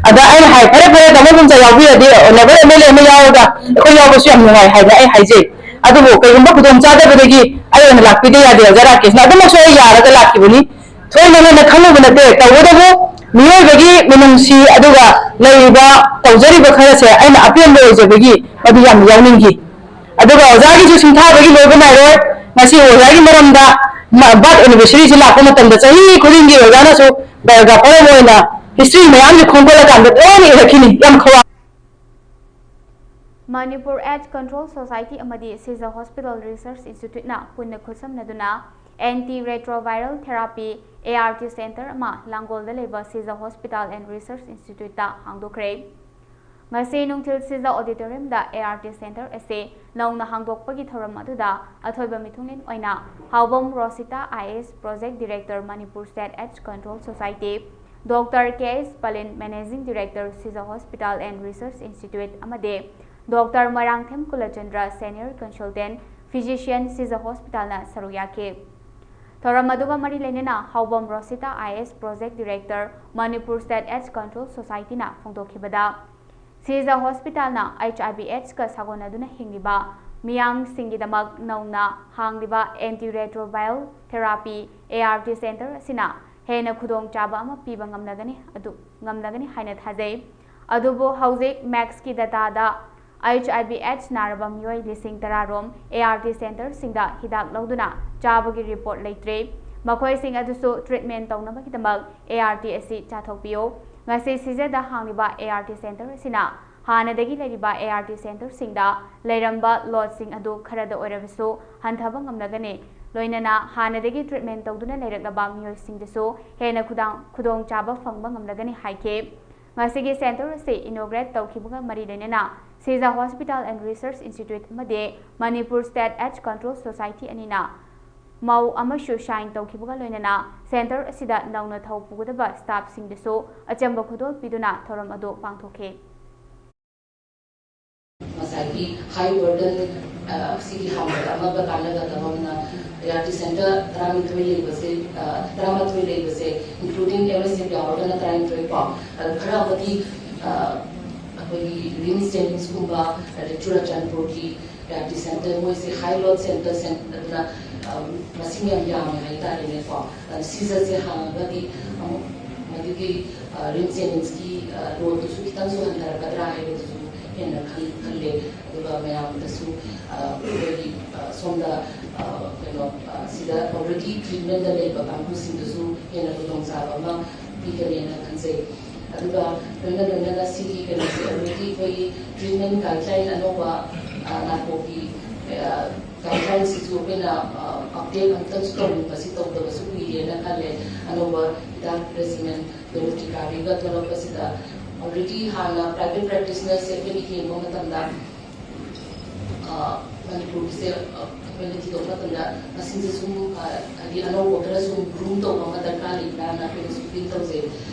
ꯑꯗ ꯑꯩꯅ ꯍꯥꯏ, "ꯐꯔꯦ, ꯐꯔꯦ, ꯇꯥꯃꯣ Ibomcha ꯌꯥꯎꯕꯤꯔꯗꯤ, honourable M L A ꯑꯃ ꯌꯥꯎꯔꯒ ꯑꯩꯈꯣꯏ ꯌꯥꯎꯕꯁꯨ ꯌꯥꯝ ꯅꯨꯡꯉꯥꯏ" ꯍꯥꯏꯅ ꯑꯩ ꯍꯥꯏꯖꯩ꯫ ꯑꯗꯨꯕꯨ ꯀꯩꯒꯨꯝꯕ ꯈꯨꯗꯣꯡ ꯆꯥꯗꯕꯗꯒꯤ ꯑꯩ ꯑꯣꯏꯅ ꯂꯥꯛꯄꯤꯗ ꯌꯥꯗꯦ, ꯑꯣꯖꯥ ꯔꯥꯀꯦꯁꯅ ꯑꯗꯨꯃꯛꯁꯨ ꯑꯩ ꯌꯥꯔꯒ ꯂꯥꯛꯈꯤꯕꯅꯤ꯫ ꯊꯣꯏꯅ ꯍꯦꯟꯅ ꯈꯪꯉꯨꯕ ꯅꯠꯇꯦ, ꯇꯧꯕꯇꯕꯨ ꯃꯤꯑꯣꯏꯕꯒꯤ ꯃꯤꯅꯨꯡꯁꯤ ꯑꯗꯨꯒ ꯂꯩꯔꯤꯕ ꯇꯧꯖꯔꯤꯕ ꯈꯔꯁꯦ ꯑꯩꯅ ꯑꯄꯦꯟꯕ ꯑꯣꯏꯖꯕꯒꯤ ꯃꯗꯨ ꯌꯥꯝ ꯌꯥꯎꯅꯤꯡꯈꯤ꯫ ꯑꯗꯨꯒ ꯑꯣꯖꯥꯒꯤꯁꯨ ꯁꯤꯡꯊꯥꯕꯒꯤ ꯂꯣꯏꯕ ꯅꯥꯏꯔꯣꯏ꯫ ꯉꯁꯤ ꯑꯣꯖꯥꯒꯤ ꯃꯔꯝꯗ ꯃ-, birth anniversaryꯁꯤ ꯂꯥꯛꯄ ꯃꯇꯝꯗ ꯆꯍꯤ ꯈꯨꯗꯤꯡꯒꯤ ꯑꯣꯖꯥꯅꯁꯨ ꯕꯔꯒ ꯐꯣꯔꯝ ꯑꯣꯏꯅ history ꯃꯌꯥꯝꯁꯦ ꯈꯣꯝꯒꯠꯂꯀꯥꯟꯗ ꯂꯣꯏꯅ ꯏꯔꯛꯈꯤꯅꯤ꯫ ꯌꯥꯝ ꯈꯧꯔꯥꯡ꯫ ꯃꯅꯤꯄꯨꯔ AIDS Control Society ꯑꯃꯗꯤ Seizure Hospital Research Instituteꯅ ꯄꯨꯟꯅ ꯈꯨꯠꯁꯝꯅꯗꯨꯅ Anti Retroviral Therapy, ART Center ꯑꯃ ꯂꯥꯡꯒꯣꯜꯗ ꯂꯩꯕ Seizure Hospital and Research Instituteꯇ ꯍꯥꯡꯗꯣꯛꯈ꯭ꯔꯦ꯫ ꯉꯁꯤ ꯅꯨꯡꯊꯤꯜ Seizure Auditoriumꯗ ART Center ꯑꯁꯤ ꯅꯧꯅ ꯍꯥꯡꯗꯣꯛꯄꯒꯤ ꯊꯧꯔꯝ ꯑꯗꯨꯗ ꯑꯊꯣꯏꯕ ꯃꯤꯊꯨꯡꯂꯦꯟ ꯑꯣꯏꯅ ꯍꯥꯎꯕꯝ ꯔꯣꯁꯤꯇꯥ, IAS, Project Director, Manipur State AIDS Control Society, Doctor K S ꯄꯂꯤꯟ, Managing Director, Seizure Hospital and Research Institute, ꯑꯃꯗꯤ Doctor Moirangthem ꯀꯨꯂꯆꯟꯗ꯭ꯔ, Senior Consultant, Physician, Seizure Hospitalꯅ ꯁꯔꯨꯛ ꯌꯥꯈꯤ꯫ ꯊꯧꯔꯝ ꯑꯗꯨꯒ ꯃꯔꯤ ꯂꯩꯅꯅ ꯍꯥꯎꯕꯝ ꯔꯣꯁꯤꯇꯥ, IAS, Project Director, Manipur State AIDS Control Societyꯅ ꯐꯣꯡꯗꯣꯛꯈꯤꯕꯗ, Seizure Hospitalꯅ HIV AIDSꯀ ꯁꯥꯒꯣꯟꯅꯗꯨꯅ ꯍꯤꯡꯂꯤꯕ ꯃꯤꯌꯥꯝꯁꯤꯡꯒꯤꯗꯃꯛ ꯅꯧꯅ ꯍꯥꯡꯂꯤꯕ Anti Retroviral Therapy, ART Center ꯑꯁꯤꯅ ꯍꯦꯟꯅ ꯈꯨꯗꯣꯡꯆꯥꯕ ꯑꯃ ꯄꯤꯕ ꯉꯝꯂꯒꯅꯤ ꯑꯗꯨ ꯉꯝꯂꯒꯅꯤ ꯍꯥꯏꯅ ꯊꯥꯖꯩ꯫ ꯑꯗꯨꯕꯨ ꯍꯧꯖꯤꯛ ꯃꯦꯛꯁꯀꯤ ꯗꯇꯥꯗ ꯑꯩꯆ ꯑꯥꯏ ꯚꯤ ꯑꯦꯗꯁ ꯅꯥꯔꯕ ꯃꯤꯑꯣꯏ ꯂꯤꯁꯤꯡ ꯇꯔꯥ ꯔꯣꯝ ꯑꯦ ꯑꯥꯔ ꯇꯤ ꯁꯦꯟꯇꯔꯁꯤꯡꯗ ꯍꯤꯗꯥꯛ ꯂꯧꯗꯨꯅ ꯆꯥꯕꯒꯤ ꯔꯤꯄꯣꯔꯠ ꯂꯩꯇ꯭ꯔꯦ꯫ ꯃꯈꯣꯏꯁꯤꯡ ꯑꯗꯨꯁꯨ ꯇ꯭ꯔꯤꯠꯃꯦꯟ ꯇꯧꯅꯕꯒꯤꯗꯃꯛ ꯑꯦ ꯑꯥꯔ ꯇꯤ ꯑꯁꯤ ꯆꯥꯊꯣꯛꯄꯤꯌꯨ꯫ ꯉꯁꯤ ꯁꯤꯖꯗ ꯍꯥꯡꯂꯤꯕ ꯑꯦ ꯑꯥꯔ ꯇꯤ ꯁꯦꯟꯇꯔ ꯑꯁꯤꯅ ꯍꯥꯟꯅꯗꯒꯤ ꯂꯩꯔꯤꯕ ꯑꯦ ꯑꯥꯔ ꯇꯤ ꯁꯦꯟꯇꯔꯁꯤꯡꯗ ꯂꯩꯔꯝꯕ ꯂꯣꯗꯁꯤꯡ ꯑꯗꯨ ꯈꯔꯗ ꯑꯣꯏꯔꯕꯁꯨ ꯍꯟꯊꯕ ꯉꯝꯂꯒꯅꯤ꯫ ꯂꯣꯏꯅꯅ ꯍꯥꯟꯅꯗꯒꯤ ꯇ꯭ꯔꯤꯠꯃꯦꯟ ꯇꯧꯗꯨꯅ ꯂꯩꯔꯛꯂꯕ ꯃꯤꯑꯣꯏꯁꯤꯡꯗꯁꯨ ꯍꯦꯟꯅ ꯈꯨꯗꯥꯡ-, ꯈꯨꯗꯣꯡꯆꯥꯕ ꯐꯪꯕ ꯉꯝꯂꯒꯅꯤ ꯍꯥꯏꯈꯤ꯫ ꯉꯁꯤꯒꯤ ꯁꯦꯟꯇꯔ ꯑꯁꯤ ꯏꯅꯣꯒ꯭ꯔꯦꯠ ꯇꯧꯈꯤꯕꯒ ꯃꯔꯤ ꯂꯩꯅꯅ ꯁꯤꯖ ꯍꯣꯁꯄꯤꯇꯥꯜ ꯑꯦꯟ ꯔꯤꯁꯔꯆ ꯏꯟꯁꯇꯤꯇ꯭ꯌꯨꯠ ꯑꯃꯗꯤ Manipur state ads control society ꯑꯅꯤꯅ ꯃꯧ ꯑꯃꯁꯨ ꯁꯥꯏꯟ ꯇꯧꯈꯤꯕꯒ ꯂꯣꯏꯅꯅ ꯁꯦꯟꯇꯔ ꯑꯁꯤꯗ ꯅꯧꯅ ꯊꯧ ꯄꯨꯒꯗꯕ ꯁ꯭ꯇꯥꯐꯁꯤꯡꯗꯁꯨ ꯑꯆꯝꯕ ꯈꯨꯗꯣꯜ ꯄꯤꯗꯨꯅ ꯊꯧꯔꯝ ꯑꯗꯨ ꯄꯥꯡꯊꯣꯛꯈꯤ꯫ ꯉꯁꯥꯏꯒꯤ ꯍꯥꯏ ꯕꯔꯗꯟ, ꯑ, ꯁꯤꯒꯤ ꯍꯥꯡꯕꯗ ꯑꯃꯒ ꯀꯥꯟꯅꯒꯗꯕ ꯑꯃꯅ ꯑꯦ ꯑꯥꯔ ꯇꯤ ꯁꯦꯟꯇꯔ ꯇꯔꯥꯅꯤꯊꯣꯏ ꯂꯩꯕꯁꯦ, ꯑ, ꯇꯔꯥꯃꯥꯊꯣꯏ ꯂꯩꯕꯁꯦ, ꯏꯟꯀ꯭ꯂꯨꯗꯤꯡ ꯑꯦꯝ ꯑꯦꯁ ꯑꯦꯐ ꯌꯥꯎꯔꯒꯅ ꯇꯔꯥꯅꯤꯊꯣꯏ ꯀꯣ꯫ ꯑꯗꯨ ꯈꯔ ꯑꯃꯗꯤ, ꯑ, ꯑꯩꯈꯣꯏꯒꯤ ꯔꯤꯝꯁ ꯖꯦꯅꯤꯝꯁꯀꯨꯝꯕ, ꯑꯗꯩ ꯆꯨꯔꯆꯥꯟꯄꯨꯔꯒꯤ ꯑꯦ ꯑꯥꯔ ꯇꯤ ꯁꯦꯟꯇꯔ, ꯃꯣꯏꯁꯦ ꯍꯥꯏ ꯂꯣꯗ ꯁꯦꯟꯇꯔ, ꯑꯗꯨꯅ, ꯑ, ꯃꯁꯤꯡ ꯌꯥꯝ ꯌꯥꯝꯃꯦ ꯍꯥꯏꯇꯥꯔꯦꯅꯦꯀꯣ꯫ ꯑꯗꯨ ꯁꯤꯖꯁꯦ ꯍꯥꯡꯉꯒꯗꯤ ꯑꯃꯨꯛ ꯃꯗꯨꯒꯤ, ꯑ, ꯔꯤꯝꯁ ꯖꯦꯅꯤꯝꯁꯀꯤ, ꯑ, ꯂꯣꯗꯇꯨꯁꯨ ꯈꯤꯇꯪꯁꯨ ꯍꯟꯊꯔꯛꯀꯗ꯭ꯔꯥ ꯍꯥꯏꯕꯗꯨꯁꯨ ꯍꯦꯟꯅ ꯈꯜ-, ꯈꯜꯂꯦ꯫ ꯑꯗꯨꯒ ꯃꯌꯥꯝꯗꯁꯨ, ꯑ, ꯑꯩꯈꯣꯏꯒꯤ, ꯑ, ꯁꯣꯝꯗ, ꯑ, ꯀꯩꯅꯣ, ꯑ, ꯁꯤꯗ ꯑꯣꯜꯔꯦꯗꯤ ꯇ꯭ꯔꯤꯠꯃꯦꯟꯗ ꯂꯩꯕ ꯀꯥꯡꯕꯨꯁꯤꯡꯗꯁꯨ ꯍꯦꯟꯅ ꯈꯨꯗꯣꯡꯆꯥꯕ ꯑꯃ ꯄꯤꯒꯅꯦꯅ ꯈꯟꯖꯩ꯫ ꯑꯗꯨꯒ ꯂꯣꯏꯅ ꯂꯣꯏꯅꯅ ꯁꯤꯒꯤ ꯀꯩꯅꯣꯁꯦ ꯑꯣꯜꯔꯦꯗꯤ ꯑꯩꯈꯣꯏꯒꯤ ꯇ꯭ꯔꯤꯠꯃꯦꯟ ꯒꯥꯏꯗꯂꯥꯏꯟ ꯑꯅꯧꯕ, ꯑ, ꯅꯥꯀꯣꯛꯀꯤ, ꯑ, ꯒꯥꯏꯗꯂꯥꯏꯟꯁꯤꯁꯨ ꯑꯩꯈꯣꯏꯅ, ꯑ, ꯑꯞꯗꯦꯠ ꯑꯝꯇꯁꯨ ꯇꯧꯅꯤꯡꯕꯁꯤ ꯇꯧꯗꯕꯁꯨ ꯀꯨꯏꯔꯦꯅ ꯈꯜꯂꯦ꯫ ꯑꯅꯧꯕ ꯍꯤꯗꯥꯛ ꯔꯦꯖꯤꯃꯦꯟ ꯕꯦꯅꯤꯐꯤꯀꯥꯔꯤꯒ ꯊꯣꯛꯂꯛꯄꯁꯤꯗ ꯑꯣꯜꯔꯦꯗꯤ ꯍꯥꯟꯅ ꯄ꯭ꯔꯥꯏꯚꯦꯠ ꯄ꯭ꯔꯦꯛꯇꯤꯁꯅꯔꯁꯦ ꯑꯩꯈꯣꯏꯅ ꯌꯦꯡꯕ ꯃꯇꯝꯗ, ꯑ, ꯃꯅꯤꯄꯨꯔꯒꯤꯁꯦ, ꯑ, ꯑꯩꯈꯣꯏꯅ ꯊꯤꯗꯣꯛꯄ ꯃꯇꯝꯗ ꯃꯁꯤꯡꯁꯦ ꯁꯨꯝ, ꯑ, ꯍꯥꯏꯗꯤ ꯑꯅꯧꯕ ꯈꯔ ꯁꯨꯝ ꯒ꯭ꯔꯨꯝ ꯇꯧꯕ ꯑꯃ ꯗꯔꯀꯥꯔ ꯂꯩꯕ꯭ꯔꯥꯅ ꯑꯩꯈꯣꯏꯅꯁꯨ ꯐꯤꯜ ꯇꯧꯖꯩ꯫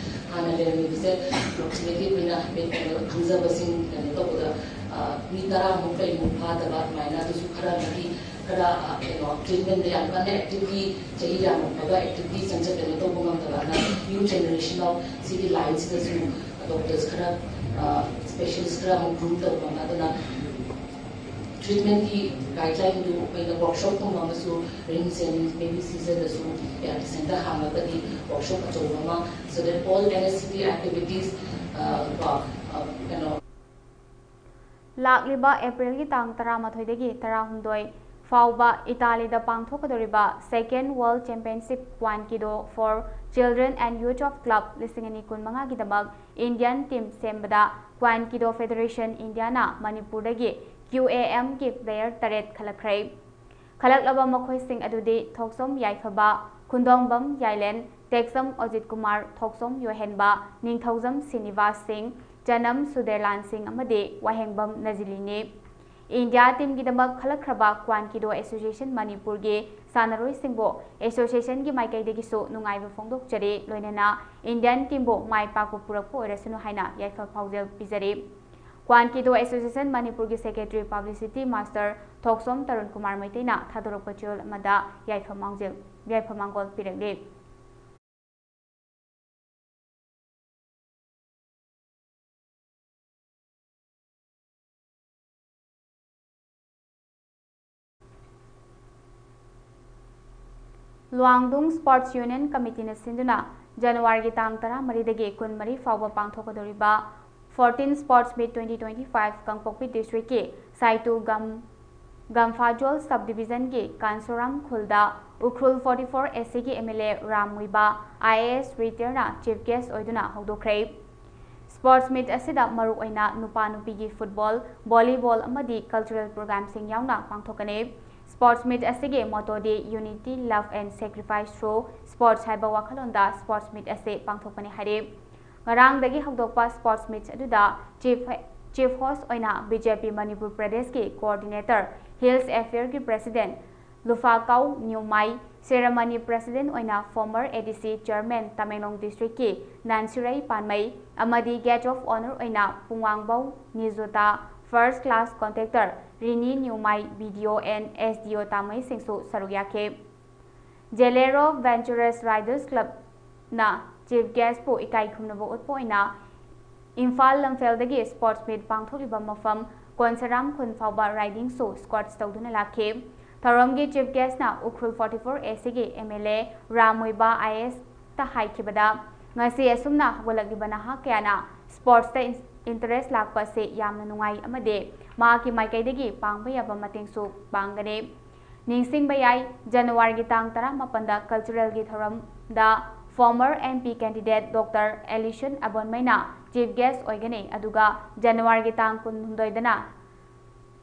ꯍꯥꯟꯅ ꯂꯩꯔꯝꯃꯤꯕꯁꯦ ꯑꯦꯄ꯭ꯔꯣꯛꯁꯤꯃꯦꯠꯂꯤ ꯑꯩꯈꯣꯏꯅ ꯍꯥꯏꯐꯦꯠ ꯀꯩꯅꯣ ꯈꯪꯖꯕꯁꯤꯡ ꯀꯩꯅꯣ ꯇꯧꯕꯗ, ꯑ, ꯃꯤ ꯇꯔꯥꯃꯨꯛ ꯀꯩꯃꯨꯛ ꯐꯥꯗꯕ ꯑꯗꯨꯃꯥꯏꯅ, ꯑꯗꯨꯁꯨ ꯈꯔ ꯑꯃꯗꯤ ꯈꯔ, ꯑ, ꯀꯩꯅꯣ ꯇ꯭ꯔꯤꯠꯃꯦꯟꯗ ꯌꯥꯝ ꯀꯟꯅ ꯑꯦꯛꯇꯤꯚꯂꯤ ꯆꯍꯤ ꯌꯥꯝꯃꯛꯄꯒ ꯑꯦꯛꯇꯤꯚꯂꯤ ꯆꯪꯖ ꯀꯩꯅꯣ ꯇꯧꯕ ꯉꯝꯗꯕ ꯑꯉꯥꯡ ꯅ꯭ꯌꯨ ꯖꯦꯅꯦꯔꯦꯁꯟ ꯑꯣꯐ ꯁꯤꯒꯤ ꯂꯥꯏꯟꯁꯤꯗꯁꯨ ꯗꯣꯛꯇꯔꯁ ꯈꯔ, ꯑ, ꯁ꯭ꯄꯦꯁꯤꯌꯦꯂꯤꯁ ꯈꯔ ꯑꯃꯨꯛ ꯒ꯭ꯔꯨꯝ ꯇꯧꯕ ꯑꯃ, ꯑꯗꯨꯅ Treatment ꯀꯤ guideline ꯗꯨ ꯑꯩꯈꯣꯏꯅ workshop ꯀꯨꯝꯕ ꯑꯃꯁꯨ ꯔꯤꯝꯁ ꯑꯦꯟ ꯃꯦꯕꯤ ꯁꯤꯖꯗꯁꯨ ꯌꯥꯝ ꯁꯦꯟꯇꯔ ꯍꯥꯡꯂꯒꯗꯤ workshop ꯑꯆꯧꯕ ꯑꯃ, so that all N S C T activities, uh, ꯀꯣ, uh, ꯀꯩꯅꯣ꯫ ꯂꯥꯛꯂꯤꯕ ꯑꯦꯄ꯭ꯔꯤꯜꯒꯤ ꯇꯥꯡ ꯇꯔꯥꯃꯥꯊꯣꯏꯗꯒꯤ ꯇꯔꯥꯍꯨꯝꯗꯣꯏ ꯐꯥꯎꯕ ꯏꯇꯥꯂꯤꯗ ꯄꯥꯡꯊꯣꯛꯀꯗꯧꯔꯤꯕ Second World Championship Kwan Kido for Children and Youth of Club ꯂꯤꯁꯤꯡ ꯑꯅꯤ ꯀꯨꯟꯃꯉꯥꯒꯤꯗꯃꯛ Indian team ꯁꯦꯝꯕꯗ Kwan Kido Federation Indiaꯅ ꯃꯅꯤꯄꯨꯔꯗꯒꯤ Q A M ꯒꯤ player ꯇꯔꯦꯠ ꯈꯜꯂꯛꯈ꯭ꯔꯦ꯫ ꯈꯜꯂꯛꯂꯕ ꯃꯈꯣꯏꯁꯤꯡ ꯑꯗꯨꯗꯤ ꯊꯣꯛꯆꯣꯝ ꯌꯥꯏꯐꯕ, ꯈꯨꯟꯗꯣꯡꯕꯝ ꯌꯥꯏꯂꯦꯟ, ꯇꯦꯛꯆꯝ ꯑꯖꯤꯠ ꯀꯨꯃꯥꯔ, ꯊꯣꯛꯆꯣꯝ ꯌꯣꯍꯦꯟꯕ, ꯅꯤꯡꯊꯧꯖꯝ ꯁ꯭ꯔꯤꯅꯤꯕꯥꯁ ꯁꯤꯡ, ꯆꯅꯝ ꯁꯨꯗꯦꯔꯂꯥꯟ ꯁꯤꯡ ꯑꯃꯗꯤ ꯋꯥꯍꯦꯡꯕꯝ ꯅꯖꯤꯂꯤꯅꯤ꯫ ꯏꯟꯗꯤꯌꯥ teamꯒꯤꯗꯃꯛ ꯈꯜꯂꯛꯈ꯭ꯔꯕ Kwan Kido Association ꯃꯅꯤꯄꯨꯔꯒꯤ ꯁꯥꯟꯅꯔꯣꯏꯁꯤꯡꯕꯨ associationꯒꯤ ꯃꯥꯏꯀꯩꯗꯒꯤꯁꯨ ꯅꯨꯡꯉꯥꯏꯕ ꯐꯣꯡꯗꯣꯛꯆꯔꯤ, ꯂꯣꯏꯅꯅ Indian teamꯕꯨ ꯃꯥꯏ ꯄꯥꯛꯄ ꯄꯨꯔꯛꯄ ꯑꯣꯏꯔꯁꯅꯨ ꯍꯥꯏꯅ ꯌꯥꯏꯐ ꯄꯥꯎꯖꯦꯜ ꯄꯤꯖꯔꯤ꯫ Kwan Kido Association ꯃꯅꯤꯄꯨꯔꯒꯤ secretary publicity master ꯊꯣꯛꯆꯣꯝ ꯇꯔꯨꯟ ꯀꯨꯃꯥꯔ ꯃꯩꯇꯩꯅ ꯊꯥꯗꯣꯔꯛꯄ ꯆꯦꯔꯣꯜ ꯑꯃꯗ ꯌꯥꯏꯐ ꯃꯥꯡꯖꯦꯜ, ꯌꯥꯏꯐ ꯃꯥꯡꯒꯣꯜ ꯄꯤꯔꯛꯂꯤ꯫ ꯂꯨꯋꯥꯡꯗꯨꯡ Sports Union Committeeꯅ ꯁꯤꯟꯗꯨꯅ ꯖꯅꯋꯥꯔꯤꯒꯤ ꯇꯥꯡ ꯇꯔꯥꯃꯔꯤꯗꯒꯤ ꯀꯨꯟꯃꯔꯤ ꯐꯥꯎꯕ ꯄꯥꯡꯊꯣꯛꯀꯗꯧꯔꯤꯕ Fourteen Sports Meet twenty twenty-five ꯀꯥꯡꯄꯣꯛꯄꯤ districtꯀꯤ ꯁꯥꯏꯇꯨ ꯒꯝ, ꯒꯝꯐꯥꯖꯣꯜ subdivisionꯒꯤ ꯀꯥꯟꯁꯣꯔꯥꯝ ꯈꯨꯜꯗ Ukhrul forty-four ACꯒꯤ MLA Ram ꯃꯨꯏꯕꯥ IAS retireꯅ chief guest ꯑꯣꯏꯗꯨꯅ ꯍꯧꯗꯣꯛꯈ꯭ꯔꯦ꯫ Sports meet ꯑꯁꯤꯗ ꯃꯔꯨꯑꯣꯏꯅ ꯅꯨꯄꯥ ꯅꯨꯄꯤꯒꯤ football, volleyball ꯑꯃꯗꯤ cultural programꯁꯤꯡ ꯌꯥꯎꯅ ꯄꯥꯡꯊꯣꯛꯀꯅꯤ꯫ Sports meet ꯑꯁꯤꯒꯤ mottoꯗꯤ Unity, Love and Sacrifice Through Sports ꯍꯥꯏꯕ ꯋꯥꯈꯜꯂꯣꯟꯗ sports meet ꯑꯁꯤ ꯄꯥꯡꯊꯣꯛꯄꯅꯤ ꯍꯥꯏꯔꯤ꯫ ꯉꯔꯥꯡꯗꯒꯤ ꯍꯧꯗꯣꯛꯄ sports meet ꯑꯗꯨꯗ chief, chief host ꯑꯣꯏꯅ BJP ꯃꯅꯤꯄꯨꯔ ꯄ꯭ꯔꯗꯦꯁꯀꯤ coordinator, Hills Affairꯒꯤ president ꯂꯨꯐꯥꯀꯥꯎ ꯅ꯭ꯌꯨꯃꯥꯏ, ceremony president ꯑꯣꯏꯅ former ADC chairman ꯇꯃꯦꯡꯂꯣꯡ districtꯀꯤ ꯅꯥꯟꯁꯤꯔꯩ ꯄꯥꯟꯃꯩ ꯑꯃꯗꯤ guest of honour ꯑꯣꯏꯅ ꯄꯨꯡꯋꯥꯡꯕꯧ ꯅꯤꯖꯨꯇꯥ, first class contractor ꯔꯤꯅꯤ ꯅ꯭ꯌꯨꯃꯥꯏ, BDO and SDO ꯇꯥꯃꯩꯁꯤꯡꯁꯨ ꯁꯔꯨꯛ ꯌꯥꯈꯤ꯫ Jalero Venturous Riders Clubꯅ chief guestꯄꯨ ꯏꯀꯥꯏ ꯈꯨꯝꯅꯕ ꯎꯠꯄ ꯑꯣꯏꯅ ꯏꯝꯐꯥꯜ ꯂꯝꯐꯦꯜꯗꯒꯤ sports meet ꯄꯥꯡꯊꯣꯛꯂꯤꯕ ꯃꯐꯝ ꯀꯣꯟꯁꯥꯔꯥꯝ ꯈꯨꯟ ꯐꯥꯎꯕ riding show escort ꯇꯧꯗꯨꯅ ꯂꯥꯛꯈꯤ꯫ ꯊꯧꯔꯝꯒꯤ chief guest ꯅ Ukhrul forty four A C ꯒꯤ M L A Ram ꯃꯣꯏꯕꯥ I A S ꯇ ꯍꯥꯏꯈꯤꯕꯗ, ꯉꯁꯤ ꯑꯁꯨꯝꯅ ꯍꯧꯒꯠꯂꯛꯂꯤꯕ ꯅꯍꯥ ꯀꯌꯥꯅ sports ꯇ interest ꯂꯥꯛꯄ ꯑꯁꯤ ꯌꯥꯝꯅ ꯅꯨꯡꯉꯥꯏ ꯑꯃꯗꯤ ꯃꯍꯥꯛꯀꯤ ꯃꯥꯏꯀꯩꯗꯒꯤ ꯄꯥꯡꯕ ꯌꯥꯕ ꯃꯇꯦꯡꯁꯨ ꯄꯥꯡꯒꯅꯤ꯫ ꯅꯤꯡꯁꯤꯡꯕ ꯌꯥꯏ, ꯖꯅꯋꯥꯔꯤꯒꯤ ꯇꯥꯡ ꯇꯔꯥꯃꯥꯄꯟꯗ cultural ꯒꯤ ꯊꯧꯔꯝꯗ former M P candidate Doctor Alison ꯑꯕꯣꯟꯃꯩꯅ chief guest ꯑꯣꯏꯒꯅꯤ, ꯑꯗꯨꯒ ꯖꯅꯋꯥꯔꯤꯒꯤ ꯇꯥꯡ ꯀꯨꯟꯍꯨꯝꯗꯣꯏꯗꯅ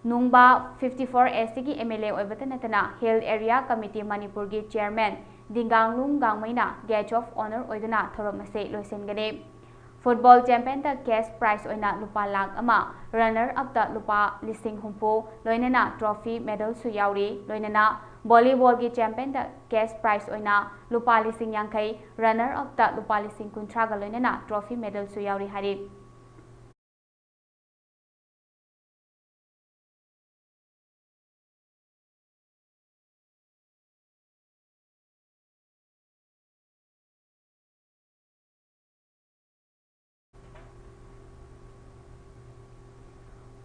ꯅꯨꯡꯕꯥ fifty four A C ꯒꯤ M L A ꯑꯣꯏꯕꯇ ꯅꯠꯇꯅ Hill Area Committee ꯃꯅꯤꯄꯨꯔꯒꯤ chairman ꯗꯤꯡꯒꯥꯡꯂꯨꯡ ꯒꯥꯡꯃꯩꯅ guest of honour ꯑꯣꯏꯗꯨꯅ ꯊꯧꯔꯝ ꯑꯁꯤ ꯂꯣꯏꯁꯤꯟꯒꯅꯤ꯫ Football champion ꯗ cash prize ꯑꯣꯏꯅ ꯂꯨꯄꯥ ꯂꯥꯈ ꯑꯃ, runner up ꯇ ꯂꯨꯄꯥ ꯂꯤꯁꯤꯡ ꯍꯨꯝꯐꯨ, ꯂꯣꯏꯅꯅ trophy medal ꯁꯨ ꯌꯥꯎꯔꯤ꯫ ꯂꯣꯏꯅꯅ volleyball ꯒꯤ champion ꯗ cash prize ꯑꯣꯏꯅ ꯂꯨꯄꯥ ꯂꯤꯁꯤꯡ ꯌꯥꯡꯈꯩ, runner up ꯇ ꯂꯨꯄꯥ ꯂꯤꯁꯤꯡ ꯀꯨꯟꯊ꯭ꯔꯥꯒ ꯂꯣꯏꯅꯅ trophy medal ꯁꯨ ꯌꯥꯎꯔꯤ ꯍꯥꯏꯔꯤ꯫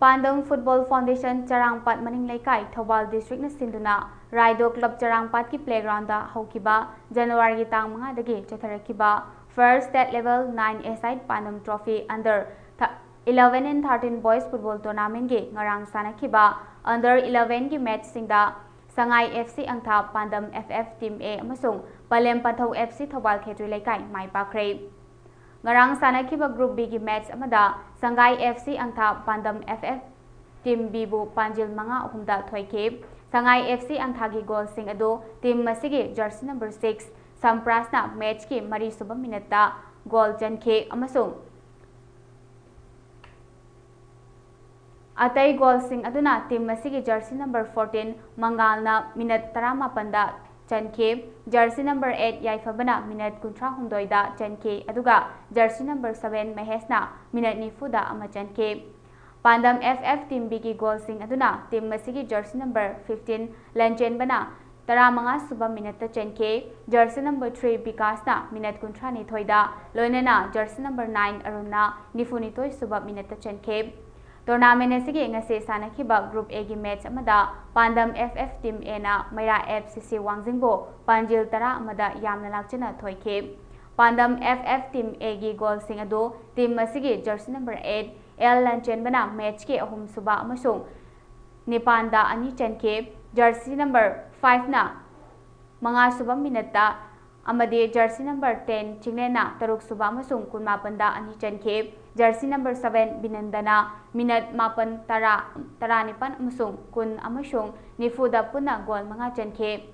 ꯄꯥꯟꯗꯝ Football Foundation ꯆꯔꯥꯡꯄꯥꯠ ꯃꯅꯤꯡ ꯂꯩꯀꯥꯏ, ꯊꯧꯕꯥꯜ district ꯅ ꯁꯤꯟꯗꯨꯅ ꯔꯥꯏꯗꯣ club ꯆꯔꯥꯡꯄꯥꯠꯀꯤ playground ꯗ ꯍꯧꯈꯤꯕ ꯖꯅꯋꯥꯔꯤꯒꯤ ꯇꯥꯡ ꯃꯉꯥꯗꯒꯤ ꯆꯠꯊꯔꯛꯈꯤꯕ first state level nine A side ꯄꯥꯟꯗꯝ trophy under eleven and thirteen boys football tournament ꯀꯤ ꯉꯔꯥꯡ ꯁꯥꯟꯅꯈꯤꯕ under eleven ꯒꯤ match ꯁꯤꯡꯗ ꯁꯉꯥꯏ F C ꯑꯪꯊꯥ ꯄꯥꯟꯗꯝ F F team A ꯑꯃꯁꯨꯡ ꯄꯂꯦꯝ ꯄꯟꯊꯧ F C ꯊꯧꯕꯥꯜ ꯈꯦꯇ꯭ꯔꯤ ꯂꯩꯀꯥꯏ ꯃꯥꯏ ꯄꯥꯛꯈ꯭ꯔꯦ꯫ ꯉꯔꯥꯡ ꯁꯥꯟꯅꯈꯤꯕ group B ꯒꯤ match ꯑꯃꯗ ꯁꯉꯥꯏ F C ꯑꯪꯊꯥ ꯄꯥꯟꯗꯝ F F team B ꯕꯨ ꯄꯥꯟꯖꯤꯜ ꯃꯉꯥ ꯑꯍꯨꯝꯗ ꯊꯣꯏꯈꯤ꯫ ꯁꯉꯥꯏ F C ꯑꯪꯊꯥꯒꯤ goal ꯁꯤꯡ ꯑꯗꯨ team ꯑꯁꯤꯒꯤ jersey number six ꯁꯝꯄ꯭ꯔꯥꯁꯅ match ꯀꯤ ꯃꯔꯤꯁꯨꯕ minute ꯇ goal ꯆꯟꯈꯤ ꯑꯃꯁꯨꯡ ꯑꯇꯩ goal ꯁꯤꯡ ꯑꯗꯨꯅ team ꯑꯁꯤꯒꯤ jersey number fourteen ꯃꯉꯥꯜꯅ minute ꯇꯔꯥꯃꯥꯄꯟꯗ ꯆꯟꯈꯤ꯫ Jersey number eight ꯌꯥꯏꯐꯕꯅ minute ꯀꯨꯟꯊ꯭ꯔꯥꯍꯨꯝꯗꯣꯏꯗ ꯆꯟꯈꯤ, ꯑꯗꯨꯒ jersey number seven ꯃꯍꯦꯁꯅ minute ꯅꯤꯐꯨꯗ ꯑꯃ ꯆꯟꯈꯤ꯫ ꯄꯥꯟꯗꯝ F F team B ꯒꯤ goal ꯁꯤꯡ ꯑꯗꯨꯅ team ꯑꯁꯤꯒꯤ jersey number fifteen ꯂꯟꯆꯦꯟꯕꯅ ꯇꯔꯥꯃꯉꯥ ꯁꯨꯕ minute ꯇ ꯆꯟꯈꯤ꯫ Jersey number three ꯕꯤꯀꯥꯁꯅ minute ꯀꯨꯟꯊ꯭ꯔꯥꯅꯤꯊꯣꯏꯗ, ꯂꯣꯏꯅꯅ jersey number nine ꯑꯔꯨꯟꯅ ꯅꯤꯐꯨꯅꯤꯊꯣꯏ ꯁꯨꯕ minute ꯇ ꯆꯟꯈꯤ꯫ Tournament ꯑꯁꯤꯒꯤ ꯉꯁꯤ ꯁꯥꯟꯅꯈꯤꯕ Group A ꯒꯤ match ꯑꯃꯗ ꯄꯥꯟꯗꯝ F F Team A ꯅ ꯃꯩꯔꯥ F C C ꯋꯥꯡꯖꯤꯡꯕꯨ ꯄꯥꯟꯖꯤꯜ ꯇꯔꯥ ꯑꯃꯗ ꯌꯥꯝꯅ ꯂꯥꯛꯆꯅ ꯊꯣꯏꯈꯤ꯫ ꯄꯥꯟꯗꯝ F F Team A ꯒꯤ goal ꯁꯤꯡ ꯑꯗꯨ team ꯑꯁꯤꯒꯤ jersey number eight L ꯂꯟꯆꯦꯟꯕꯅ match ꯀꯤ ꯑꯍꯨꯝꯁꯨꯕ ꯑꯃꯁꯨꯡ ꯅꯤꯄꯥꯟꯗ ꯑꯅꯤ ꯆꯟꯈꯤ꯫ Jersey number five ꯅ ꯃꯉꯥꯁꯨꯕ minute ꯇ ꯑꯃꯗꯤ jersey number ten ꯆꯤꯡꯂꯦꯟꯅ ꯇꯔꯨꯛꯁꯨꯕ ꯑꯃꯁꯨꯡ ꯀꯨꯟꯃꯥꯄꯟꯗ ꯑꯅꯤ ꯆꯟꯈꯤ꯫ Jersey number seven ꯕꯤꯅꯟꯗꯅ minute ꯃꯥꯄꯟ, ꯇꯔꯥ, ꯇꯔꯥꯅꯤꯄꯥꯟ ꯑꯃꯁꯨꯡ ꯀꯨꯟ ꯑꯃꯁꯨꯡ ꯅꯤꯐꯨꯗ ꯄꯨꯟꯅ goal ꯃꯉꯥ ꯆꯟꯈꯤ꯫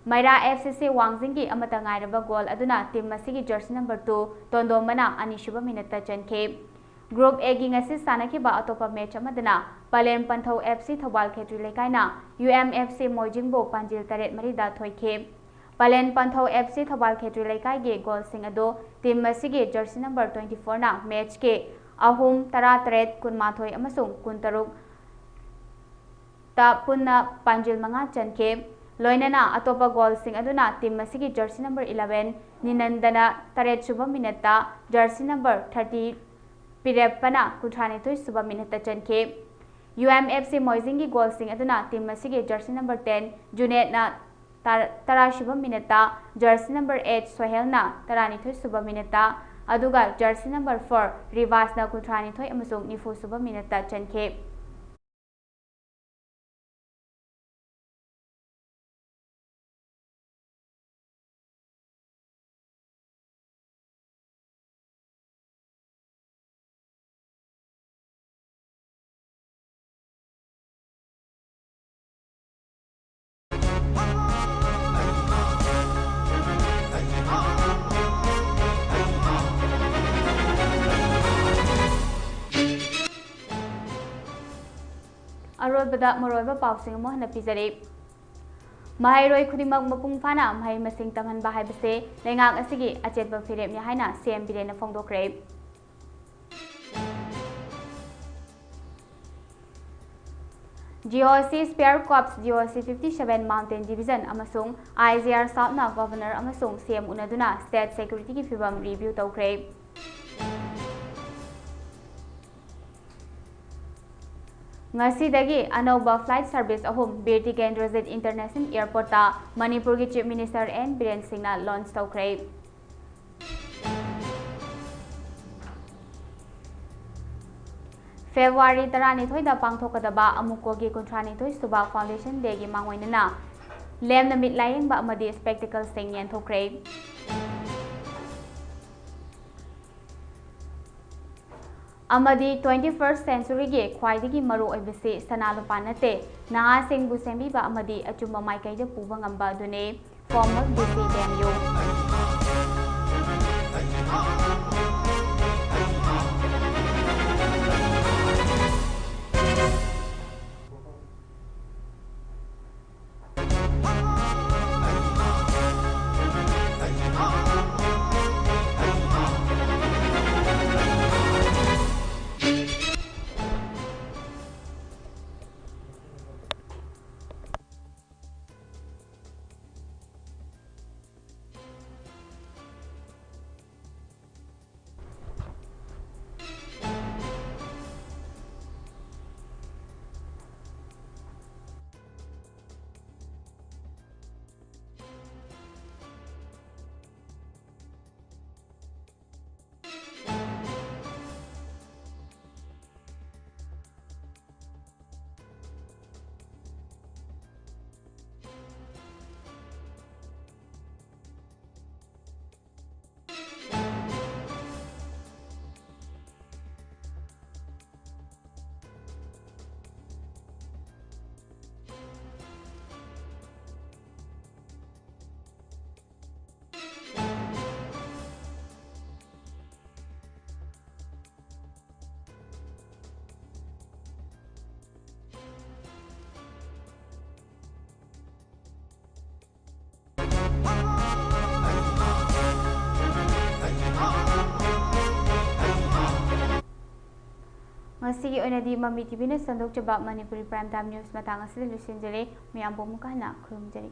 ꯃꯩꯔꯥ F C C ꯋꯥꯡꯖꯤꯡꯒꯤ ꯑꯃꯠꯇ ꯉꯥꯏꯔꯕ goal ꯑꯗꯨꯅ team ꯑꯁꯤꯒꯤ jersey number two ꯇꯣꯟꯗꯣꯝꯕꯅ ꯑꯅꯤꯁꯨꯕ minute ꯇ ꯆꯟꯈꯤ꯫ Group A ꯒꯤ ꯉꯁꯤ ꯁꯥꯟꯅꯈꯤꯕ ꯑꯇꯣꯞꯄ match ꯑꯃꯗꯅ ꯄꯂꯦꯝ ꯄꯟꯊꯧ F C ꯊꯧꯕꯥꯜ ꯈꯦꯇ꯭ꯔꯤ ꯂꯩꯀꯥꯏꯅ U M F C ꯃꯣꯏꯖꯤꯡꯕꯨ ꯄꯥꯟꯖꯤꯜ ꯇꯔꯦꯠ ꯃꯔꯤꯗ ꯊꯣꯏꯈꯤ꯫ ꯄꯂꯦꯝ ꯄꯟꯊꯧ F C ꯊꯧꯕꯥꯜ ꯈꯦꯇ꯭ꯔꯤ ꯂꯩꯀꯥꯏꯒꯤ goal ꯁꯤꯡ ꯑꯗꯨ team ꯑꯁꯤꯒꯤ jersey number twenty four ꯅ match ꯀꯤ ꯑꯍꯨꯝ, ꯇꯔꯥ ꯇꯔꯦꯠ, ꯀꯨꯟꯃꯥꯊꯣꯏ ꯑꯃꯁꯨꯡ ꯀꯨꯟꯇꯔꯨꯛ ꯇ ꯄꯨꯟꯅ ꯄꯥꯟꯖꯤꯜ ꯃꯉꯥ ꯆꯟꯈꯤ꯫ ꯂꯣꯏꯅꯅ ꯑꯇꯣꯞꯄ goal ꯁꯤꯡ ꯑꯗꯨꯅ team ꯑꯁꯤꯒꯤ jersey number eleven ꯅꯤꯅꯟꯗꯅ ꯇꯔꯦꯠꯁꯨꯕ minute ꯇ, jersey number thirty ꯄꯤꯔꯦꯞꯄꯅ ꯀꯨꯟꯊ꯭ꯔꯥꯅꯤꯊꯣꯏꯁꯨꯕ minute ꯇ ꯆꯟꯈꯤ꯫ U M F C ꯃꯣꯏꯖꯤꯡꯒꯤ goal ꯁꯤꯡ ꯑꯗꯨꯅ team ꯑꯁꯤꯒꯤ jersey number ten ꯖꯨꯅꯦꯠꯅ ꯇꯔꯥꯁꯨꯕ minute ꯇ, jersey number eight ꯁꯣꯍꯦꯜꯅ ꯇꯔꯥꯅꯤꯊꯣꯏꯁꯨꯕ minute ꯇ, ꯑꯗꯨꯒ jersey number four ꯔꯤꯕꯥꯁꯅ ꯀꯨꯟꯊ꯭ꯔꯥꯅꯤꯊꯣꯏ ꯑꯃꯁꯨꯡ ꯅꯤꯐꯨꯁꯨꯕ minute ꯇ ꯆꯟꯈꯤ꯫ ꯑꯔꯣꯏꯕꯗ ꯃꯔꯨꯑꯣꯏꯕ ꯄꯥꯎꯁꯤꯡ ꯑꯃꯨꯛ ꯍꯟꯅ ꯄꯤꯖꯔꯤ꯫ ꯃꯍꯩꯔꯣꯏ ꯈꯨꯗꯤꯡꯃꯛ ꯃꯄꯨꯡ ꯐꯥꯅ ꯃꯍꯩ ꯃꯁꯤꯡ ꯇꯝꯍꯟꯕ ꯍꯥꯏꯕꯁꯦ ꯂꯩꯉꯥꯛ ꯑꯁꯤꯒꯤ ꯑꯆꯦꯠꯄ ꯐꯤꯔꯦꯞꯅꯤ ꯍꯥꯏꯅ C M ꯕꯤꯔꯦꯟꯅ ꯐꯣꯡꯗꯣꯛꯈ꯭ꯔꯦ꯫ G O C Spear Corps, G O C fifty seven Mountain Division ꯑꯃꯁꯨꯡ I G R South ꯅ Governor ꯑꯃꯁꯨꯡ C M ꯎꯅꯗꯨꯅ state security ꯒꯤ ꯐꯤꯚꯝ review ꯇꯧꯈ꯭ꯔꯦ꯫ ꯉꯁꯤꯗꯒꯤ ꯑꯅꯧꯕ flight service ꯑꯍꯨꯝ ꯕꯤꯔ ꯇꯤꯀꯦꯟꯗ꯭ꯔꯖꯤꯠ International Airportꯇ ꯃꯅꯤꯄꯨꯔꯒꯤ Chief Minister ꯑꯦꯟ ꯕꯤꯔꯦꯟ ꯁꯤꯡꯅ launch ꯇꯧꯈ꯭ꯔꯦ꯫ ꯐꯦꯕ꯭ꯔꯨꯋꯥꯔꯤ ꯇꯔꯥꯅꯤꯊꯣꯏꯗ ꯄꯥꯡꯊꯣꯛꯀꯗꯕ ꯑꯃꯨꯀꯣꯒꯤ ꯀꯨꯟꯊ꯭ꯔꯥꯅꯤꯊꯣꯏ ꯁꯨꯕ Foundation Dayꯒꯤ ꯃꯥꯡꯑꯣꯏꯅꯅ ꯂꯦꯝꯅ ꯃꯤꯠ ꯂꯥꯌꯦꯡꯕ ꯑꯃꯗꯤ spectacleꯁꯤꯡ ꯌꯦꯟꯊꯣꯛꯈ꯭ꯔꯦ꯫ ꯑꯃꯗꯤ twenty first centuryꯒꯤ ꯈ꯭ꯋꯥꯏꯗꯒꯤ ꯃꯔꯨ ꯑꯣꯏꯕꯁꯤ ꯁꯅꯥ ꯂꯨꯄꯥ ꯅꯠꯇꯦ, ꯅꯍꯥꯁꯤꯡꯕꯨ ꯁꯦꯝꯕꯤꯕ ꯑꯃꯗꯤ ꯑꯆꯨꯝꯕ ꯃꯥꯏꯀꯩꯗ ꯄꯨꯕ ꯉꯝꯕ ꯑꯗꯨꯅꯤ꯫ Former D C D M U꯫ ꯉꯁꯤꯒꯤ ꯑꯣꯏꯅꯗꯤ ꯃꯃꯤ ꯇꯤꯚꯤꯅ ꯁꯟꯗꯣꯛꯆꯕ ꯃꯅꯤꯄꯨꯔꯤ Prime Time News ꯃꯇꯥꯡ ꯑꯁꯤꯗ ꯂꯣꯏꯁꯤꯟꯖꯔꯦ꯫ ꯃꯌꯥꯝꯕꯨ ꯑꯃꯨꯛꯀ ꯍꯟꯅ ꯈꯨꯔꯨꯝꯖꯔꯤ꯫